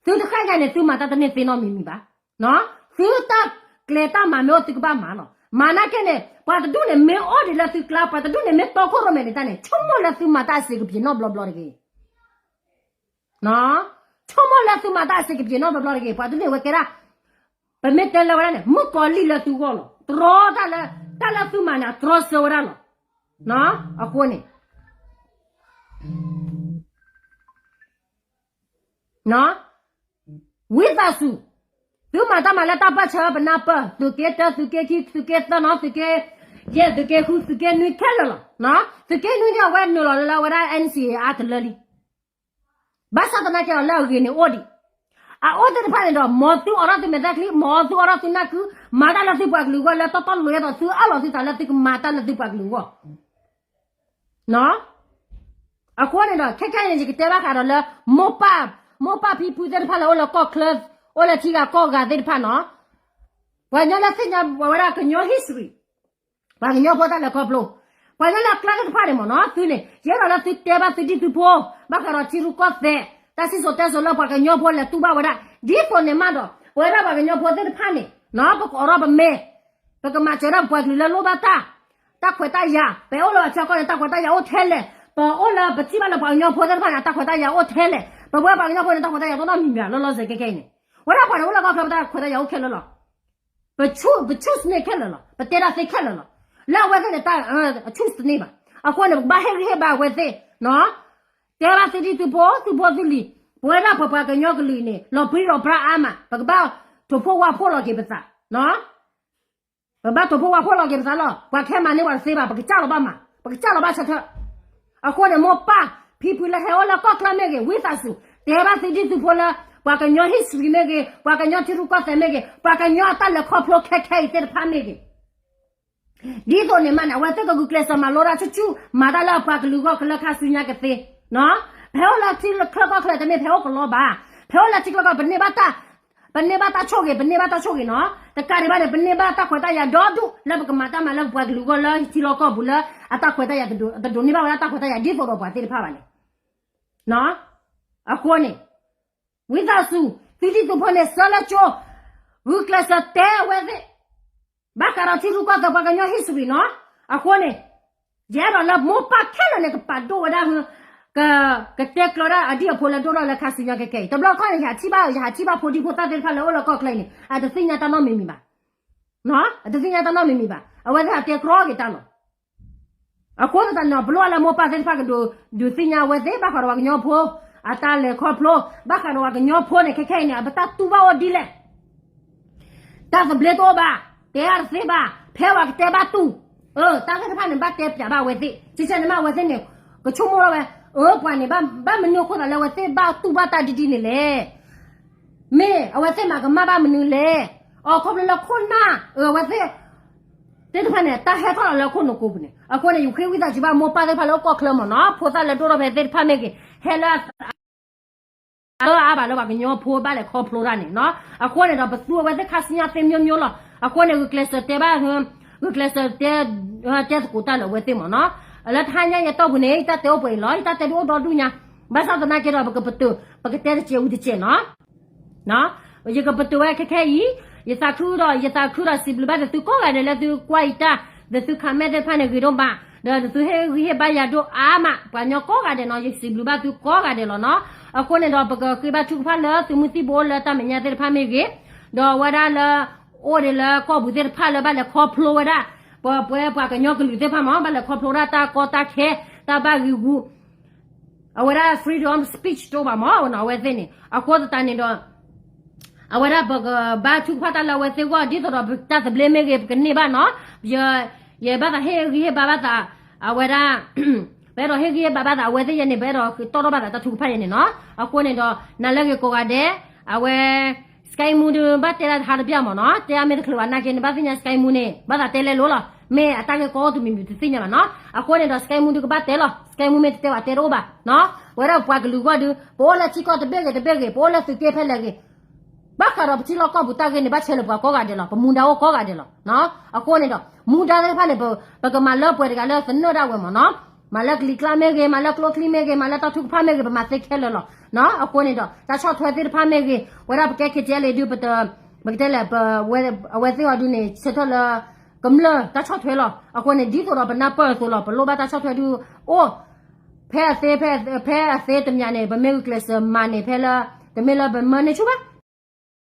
သုတဃၣ်ညါန့ၣ် သုမၤတၢ်တန့ၢ်သ့နီတမံၤမံၤဘၣ်. သုတၢ်ကျဲၤတၢ်မၤမ့ၢ်အိၣ်သုကဘၣ်မၤလီၤ. မၤနာ်က့န့ၣ် ပှၤတဒူၣ်န့ၣ်မ့ၢ်အိၣ်ဒံးလၢသုကျါ ပှၤတဒူၣ်န့ၣ်မ့ၢ်တီခိၣ်ရိၣ်မဲာ်န့ၣ်တၢ်န့ၣ် ဆိကမိၣ်လၢသုမၤတၢ်အဆံးကပျ့ၤနီတဘျီဘျီတဂ့ၤ. ဆိကမိၣ်လၢသုမၤတၢ်အဆံးကပျ့ၤနီတဘျီဘျီတဂ့ၤ. ပှၤတဒူၣ်န့ၣ်ဝဲကဲဒၣ် ပမ့ၢ်တဲလၢဝဲဒၣ်န့ၣ် မုၣ်ကီၤလံၢ်လၢသုဂီၢ်လီၤ. တြီတၢ်လၢ တၢ်လၢသုမၤန့ၣ် အတြီဆၢဝဲဒၣ်လီၤ. အဃိန့ၣ် ဝံသးစူၤ, သုမၤတၢ်မၤလၢတၢ်ပၢၢ်ဆၢပနၢ်ပၢၢ်, သုးက့တၢ သုးက့ခံ သုးက့သၢနီၤ သုးက့ယဲၢ် သုးက့ဃု သုးက့နွံခဲလၢာ်လီၤ. သုးက့နွံန့ၣ် အဝဲနုာ်လီၤလၢအဝဲဒၣ် N C A အါတလၢလံ. ဘၣ်ဆၣ်သနာ်က့အီၤလၢအဂ့ၤန့ၣ်အိၣ်ဒံး. အအိၣ်သ့ၣ်တဖၣ်န့ၣ်ဒီး မ်သုအိးထီၣ်သုမဲာ်ချံ, မ်သုအိးထီၣ်သုနၢ်ကု, မၤတၢ်လၢသုပှၤကလုာ်အဂီၢ်လၢတီတီလိၤလိၤဒီး သုအၢၣ်လီၤသုသးလၢသုကမၤတၢ်လၢသုပှၤကလုာ်အဂီၢ် အဃိန့ၣ်ဒီး ခဲခဲအံၤန့ၣ် ယကတဲဘၣ်ဃးဒီးလၢ မိၢ်ပၢ်, မိၢ်ပၢ်ဖံဖုသ့ၣ်တဖၣ်လၢအိၣ်လၢကီၢ်ချၢ, အိၣ်လၢထံဂၤကီၢ်ဂၤသ့ၣ်တဖၣ်နီၤ, ပှၤကညီလၢသ့ၣ်ညါဝဲဒၣ်ကညီ history, ပှၤကညီဖိတၢ်လဲၤခီဖျိ, ပှၤကညီလၢအကျါသ့ၣ်တဖၣ်န့ၣ်မ့ၢ်နီၤ သုန့ၣ် ယအဲၣ်ဒိးလၢသုတဲဘၣ်သုဒံၣ်သုဖိ, ဘၣ်ဃးဒီးထံရူၢ်ကီၢ်သဲး, တၢ်စံၣ်စိၤတဲစိၤလၢပှၤကညီဖိလဲၤတူၢ်ဘၣ်ဝဲဒၣ်, ဒ်သိးန့ၣ်မးဒီး ပဝဲဒၣ်ပှၤကညီဖိသ့ၣ်တဖၣ်န့ၣ် ပကအိးထီၣ်ပမဲာ် ပကမၤစၢၤဒၣ်ပှၤကလုာ်လၢလိၣ်ဘၣ်တၢ်, တၢ်ခွဲးတၢ်ယာ်, ပအိၣ်လၢအဆၢကီၢ်န့ၣ် တၢ်ခွဲးတၢ်ယာ်အိၣ်ထဲလဲၣ်, ပအိၣ်လၢပထံၣ်ဘၣ်လၢပှၤကညီဖိသ့ၣ်တဖၣ်န့ၣ် တၢ်ခွဲးတၢ်ယာ်အိၣ်ထဲလဲၣ်, ပဝဲပှၤကညီဖိန့ၣ် တၢ်ခွဲးတၢ်ယာ်တနီတမံၤမံၤဘၣ် လီၤလီၤဆဲးဆဲးခဲခဲအံၤန့ၣ်, ဝဲဒၣ်ပှၤန့ၣ် အိၣ်လၢကီၢ်ချၢ ပတၢ်ခွဲးတၢ်ယာ်အိၣ်ခဲလၢာ်လီၤ. ပ choose န့ၢ်ခဲလၢာ်လီၤ, ပတဲဒၣ်သ့ခဲလၢာ်လီၤ, လၢအဝဲသ့ၣ်န့ၣ် တၢ် အ choose တန့ၢ်ဘၣ်. အဃိန့ၣ် ပကဘၣ်ဟ့ၣ်ဂံၢ်ဟ့ၣ်ဘါအဝဲသ့ၣ်နီၤ, တဲဘၣ်သုဒံၣ်သုဖိ သုဖိသုလံၤ, ပဝဲဒၣ်ပပှၤကညီကလုာ်အံၤန့ၣ် လီၤပြံလီၤပြါအါမး, ပကဘၣ်ထိၣ်ဖှိၣ်ဝၣ်ဖှိၣ်လီၤက့ၤပသးနီၤ ပဘၣ်ထိၣ်ဖှိၣ်ဝၣ်ဖှိၣ်လီၤက့ၤပသးလီၤ. ပှၤခဲမၤန့ၢ်ပှၤတသ့ဘၣ်, ပကစၢ်လီၤဘၣ်မး, ပကစၢ်လီၤဘၣ်ဆၢထၢၣ်. အဃိန့ၣ် မိၢ်ပၢ်ဖံဖုလၢဟဲအိၣ်လၢကီၢ်ချၢမ့ၢ်ဂ့ၤ, ဝံသးစူၤ တဲဘၣ်သုဒံၣ်သုဖိလၢ ပှၤကညီ history မ့ၢ်ဂ့ၤ, ပှၤကညီထံရူၢ်ကီၢ်သဲးမ့ၢ်ဂ့ၤ, ပှၤကညီအတၢ်လဲၤခီဖျိခဲခဲအံၤသ့ၣ်တဖၣ်မ့ၢ်ဂ့ၤ ဒ်သိးန့ၣ်မးန့ၣ် အဝဲသ့ၣ်ကဂုာ်ကျဲးစၢးမၤလိတၢ်ဆူၣ်ဆူၣ်, မၤတၢ်လၢအပှၤကလုာ်အဂီၢ်လၢခါဆူညါကသ့, ဖဲအိၣ်လၢထံချၢကီၢ်ချၢတမ့ၢ်ဖဲအိၣ်ကလီဘၣ်, ဖဲအိၣ်လၢထံချၢကီၢ် ပန့ၢ်ဘၣ်တၢ်, ပန့ၢ်ဘၣ်တၢ်ဆိၣ်ဂ့ၤ, ပန့ၢ်ဘၣ်တၢ်ဆိၣ်ဂ့ၤနီၤ, တကးဒံးဘၣ်န့ၣ် ပန့ၢ်ဘၣ်တၢ်ခွဲးတၢ်ယာ်ဒီဒူၣ်လၢပကမၤတၢ်မၤလၢပပှၤကလုာ်အဂီၢ်လၢထံလီၢ်ကီၢ်ပူၤလၢအတၢ်ခွဲးတၢ်ယာ်တဒိးန့ၢ်ဘၣ်ဝဲဒၣ်တၢ်ခွဲးတၢ်ယာ်ဒ်သိးဒီးပှၤသ့ၣ်တဖၣ်ဘၣ်န့ၣ် အဃိန့ၣ် ဝံသးစူၤ သုဒံၣ်သုဖိန့ၣ် ဆၢလၢကၠိ, ဂုာ်ကျဲးစၢးတဲအဝဲသ့ၣ် ဘၣ်ဃးဒီးထံရူၢ်ကီၢ်သဲးပှၤကညီ history နီၤ, အဃိန့ၣ် ယအဲၣ်ဒိးလၢမိၢ်ပၢ်ခဲလၢာ်န့ၣ် ကပာ်ဒိၣ်ဝဲဒၣ်, ကတဲကျၢၤဒၣ်အဒံၣ်အဖိလၢဒိၣ်ထီၣ်လၢခါဆူညါကကဲအံၤ, တဘျီခီန့ၣ် ယဟးထံၣ်ဘၣ်, ယဟးထံၣ်ဘၣ်ဖိဒံဖိသၣ်သ့ၣ်တဖၣ်လၢအိၣ်လၢကီၢ်ချၢအံၤန့ၣ် အတသ့ၣ်ညါတၢ်နီတမံၤမံၤဘၣ် အတသ့ၣ်ညါတၢ်နီတမံၤမံၤဘၣ်, အဝဲသ့ၣ်ဟးတဲကြီက့ၤတၢ်လီၤ. အဃိသတးန့ၣ် ပလိၣ်အါလၢမိၢ်ပၢ်သ့ၣ်တဖၣ်ကဒုးသ့ၣ်ညါအဝဲသ့ၣ် ဘၣ်ဃးဒီးပှၤကညီဖိ အတၢ်လဲၤခီဖျိ, ဘၣ်ဃးဒီးပှၤကညီဖိန့ၣ် ခဲခဲအံၤန့ၣ် အပတၢ်တူၢ်ဘၣ်အိၣ်ဒ်လဲၣ် တၢ်သဘျ့တအိၣ်ဘၣ်, တဲအါတသ့ဘၣ်, ဖဲပှၤကတဲဘၣ်တူၢ်, တၢ်သ့ၣ်တဖၣ်န့ၣ် ဘၣ်တဲပၠးဘၣ်အဝဲသ့ၣ်, ဆံဆဲန့ၣ်မ့ၢ်အဝဲသ့ၣ်န့ၣ် ကဆိကမိၣ်ထီၣ်ဝဲ, အၢ ပှၤန့ၣ် ဘၣ်မနုၤအဃိသးလၢအဝဲသ့ၣ်ဘၣ်တူၢ်ဘၣ်တၢ်ဒ်ဒ်န့ၣ်လဲၣ်, မ့ၢ်အဝဲသ့ၣ်မၤကမၣ်ဘၣ်မနုၤလဲၣ်, အိ ခီဖျိလၢခိၣ်နၢ်, အဝဲသ့ၣ် သ့ၣ်တဖၣ်န့ၣ် တၢ်ဟဲထီၣ်လီၤလၢခိၣ်နူာ်ကိးပူၤန့ၣ်, အဃိန့ၣ် ယဃ့ဝံသးစူၤဘၣ်မိၢ်ပၢ်သ့ၣ်တဖၣ်လၢအိၣ်ကီၢ်ချၢမ့ၢ်နီၤ, ဖိသၣ်လဲၤဒိၣ်ထီၣ်ဖဲသ့ၣ်တဖၣ်မ့ၢ်ဂ့ၤ, ဟဲလၢ အအၢအါဘၣ်လၢပှၤကညီဖိဘၣ်လဲၤခီဖျိတၢ်န့ၣ်နီၤ, အဃိန့ၣ်ဒီး ပသူအဝဲသ့ၣ်ခါဆူညါသ့မျိုးမျိုးလီၤ, အဃိန့ၣ် ဂုာ်ကျဲးစၢးတဲဘၣ်, ဂုာ်ကျဲးစၢးတဲ, တဲသကိးတၢ်လၢအဝဲသ့ၣ်မ့ၢ်နီၤ, လၢတဟါညါယတီၢ်ပူၤန့ၣ် ယတၢ်တဲအိၣ်ပှဲၤအံၤလီၤ, ယတၢ်တဲဒုးအိၣ်ဒီဒူၣ်ညါ, ဘၣ်ဆၣ်သနာ်က့ဒီး ပကပတုာ်, ပကတဲတစဲးဝံၤတစဲးနီၤ ယကပတုာ်ဝဲခဲခဲအံၤ, ယသးခုဒီး ယသးခုဒီးစံးဘျုးဘၣ်သုကိးဂၤဒဲးလၢသုကွၢ်ယတၢ်, ဒီးသု comment သ့ၣ်တဖၣ်န့ၣ်ဂ့ၤဒိၣ်မး, ဒီးသုဟ့ၣ်ဂံၢ်ဟ့ၣ်ဘါယၤဒိၣ်အါမး, ပှၤကညီကိးဂၤဒဲးနီၤ, ယစံးဘျုးဘၣ်သုကိးဂၤဒဲးလီၤနီၤ, အဃိန့ၣ်ဒီး ပကဃ့ဘါထုကဖၣ်လၢသုးမုၢ်သံၣ်ဘိလၢတၢ်မဲာ်ညါသ့ၣ်တဖၣ်မ့ၢ်ဂ့ၤ, ဒီးအဝဲဒၣ်လၢ အိၣ်ဒံးလၢကီၢ်ပူၤသ့ၣ်တဖၣ်လၢဘၣ်လဲၤခီဖျိဝဲဒၣ်, ပဝဲပှၤကညီကလုာ်သ့ၣ်တဖၣ်မ့ၢ် ဘၣ်လဲၤခီဖျိဝဲဒၣ်တၢ်ကီတၢ်ခဲ, တၢ်ဘၣ်ဂံၢ်ဂူာ် အဝဲဒၣ် freedom speech တအိၣ်ဘၣ်မၢ်နီၤ အဝဲသ့ၣ်န့ၣ် အဃိသတးန့ၣ်ဒီး အဝဲဒၣ်ပကဘါထုကဖၣ်တၢ်လၢအဝဲသ့ၣ်အဂီၢ် ဒ်သိးဒီးတၢ်သဘျ့မ့ၢ်ဂ့ၤ ပကန့ၢ်ဘၣ်နီၤ. ယဘၣ်သးဟ့ၣ်ဂံၢ်ဟ့ၣ်ဘါဘၣ်သး အဝဲဒၣ် ပအဲၣ်ဒိးဟ့ၣ်ဂံၢ်ဟ့ၣ်ဘါဘၣ်သး အဝဲသ့ၣ်ယဲန့ၣ် ပအဲၣ်ဒိးတီၣ်ထီၣ်ဘၣ်သးတၢ်ထုကဖၣ်ယဲန့ၣ်နီၤ. အဃိန့ၣ်ဒီး နၤလၢဂ့ၤကိးဂၤဒဲး အဝဲ စကဲမူဒုးဘၣ်တဲဒၣ်တဟါတပျၢ်မၢ်နီၤ. တဲအါမ့ၢ်တချုးဘၣ်နာ်က့ နဘၣ်သ့ၣ်ညါ စကဲမူန့ၣ် ဘၣ်သးတဲလဲလိာ်လီၤ. မ့ၢ်အတၢ်ဂ့ၢ်ကီအိၣ်တမံၤမံၤတသ့ၣ်ညါဘၣ်နီၤ. အဃိန့ၣ်ဒီး စကဲမူဒုးကဘၣ်တဲလီၤ. စကဲမူမ့ၢ်တတဲဘၣ်တဲတအိၣ်ဘၣ်နီၤ. ပဝဲဒၣ်ပပှၤကလုာ်ဂီၢ်ဒုး ပအိၣ်လၢထံကီၢ်တဘ့ၣ်ဂ့ၤတဘ့ၣ်ဂ့ၤ ပအိၣ်လၢသုးက့ဖဲလဲၣ်ဂ့ၤ ဘၣ်ဃးဒီးပထံလီၢ်ကီၢ်ပူၤတၢ်ဂ့ၢ်န့ၣ် ဘၣ်ဆၢလၢပှၤကိးဂၤဒဲးလီၤ. ပမူဒါအိၣ်ကိးဂၤဒဲးလီၤ. အဃိန့ၣ်ဒီး မူဒါသ့ၣ်တဖၣ်န့ၣ် ပကမၤလၢပှဲၤတဂၤလၢသနၢၣ်ဒၣ်ဝဲမၢ်နီၤ. မၤလၢကလံၤကျါမ့ၢ်ဂ့ၤ, မၤလၢကျိချံမ့ၢ်ဂ့ၤ, မၤလၢတၢ်ထုကဖၣ်မ့ၢ်ဂ့ၤ, ပမၤသ့ခဲလၢာ်လီၤ. အဃိန့ၣ်ဒီး တၢ်ဆီၣ်ထွဲသ့ၣ်တဖၣ်မ့ၢ်ဂ့ၤ, ဝဲဒၣ်ပကဲ ခ့ကဲလံ ဒုး ပကတဲလဲၣ် အဝဲသ့ၣ်အီၤဒုးန့ၣ် ဆၢထၢၣ်လၢ ကမျၢၢ်တၢ်ဆီၣ်ထွဲလီၤ. အဃိန့ၣ် ဒ်သိးဒီးပနၢ်ပၢၢ်အသိးလီၤ ပလိၣ်ဘၣ်တၢ်ဆီၣ်ထွဲဒုးအိၣ် ဖဲအသ့ ဖဲအသ့တမံၤန့ၣ် ပမ့ၢ်ဂုာ်ကျဲးစၢးမၤန့ၣ် ဖဲလၢ တမ့ၢ်လၢပမၢန့ၢ်ဆူၣ်ဘၣ်.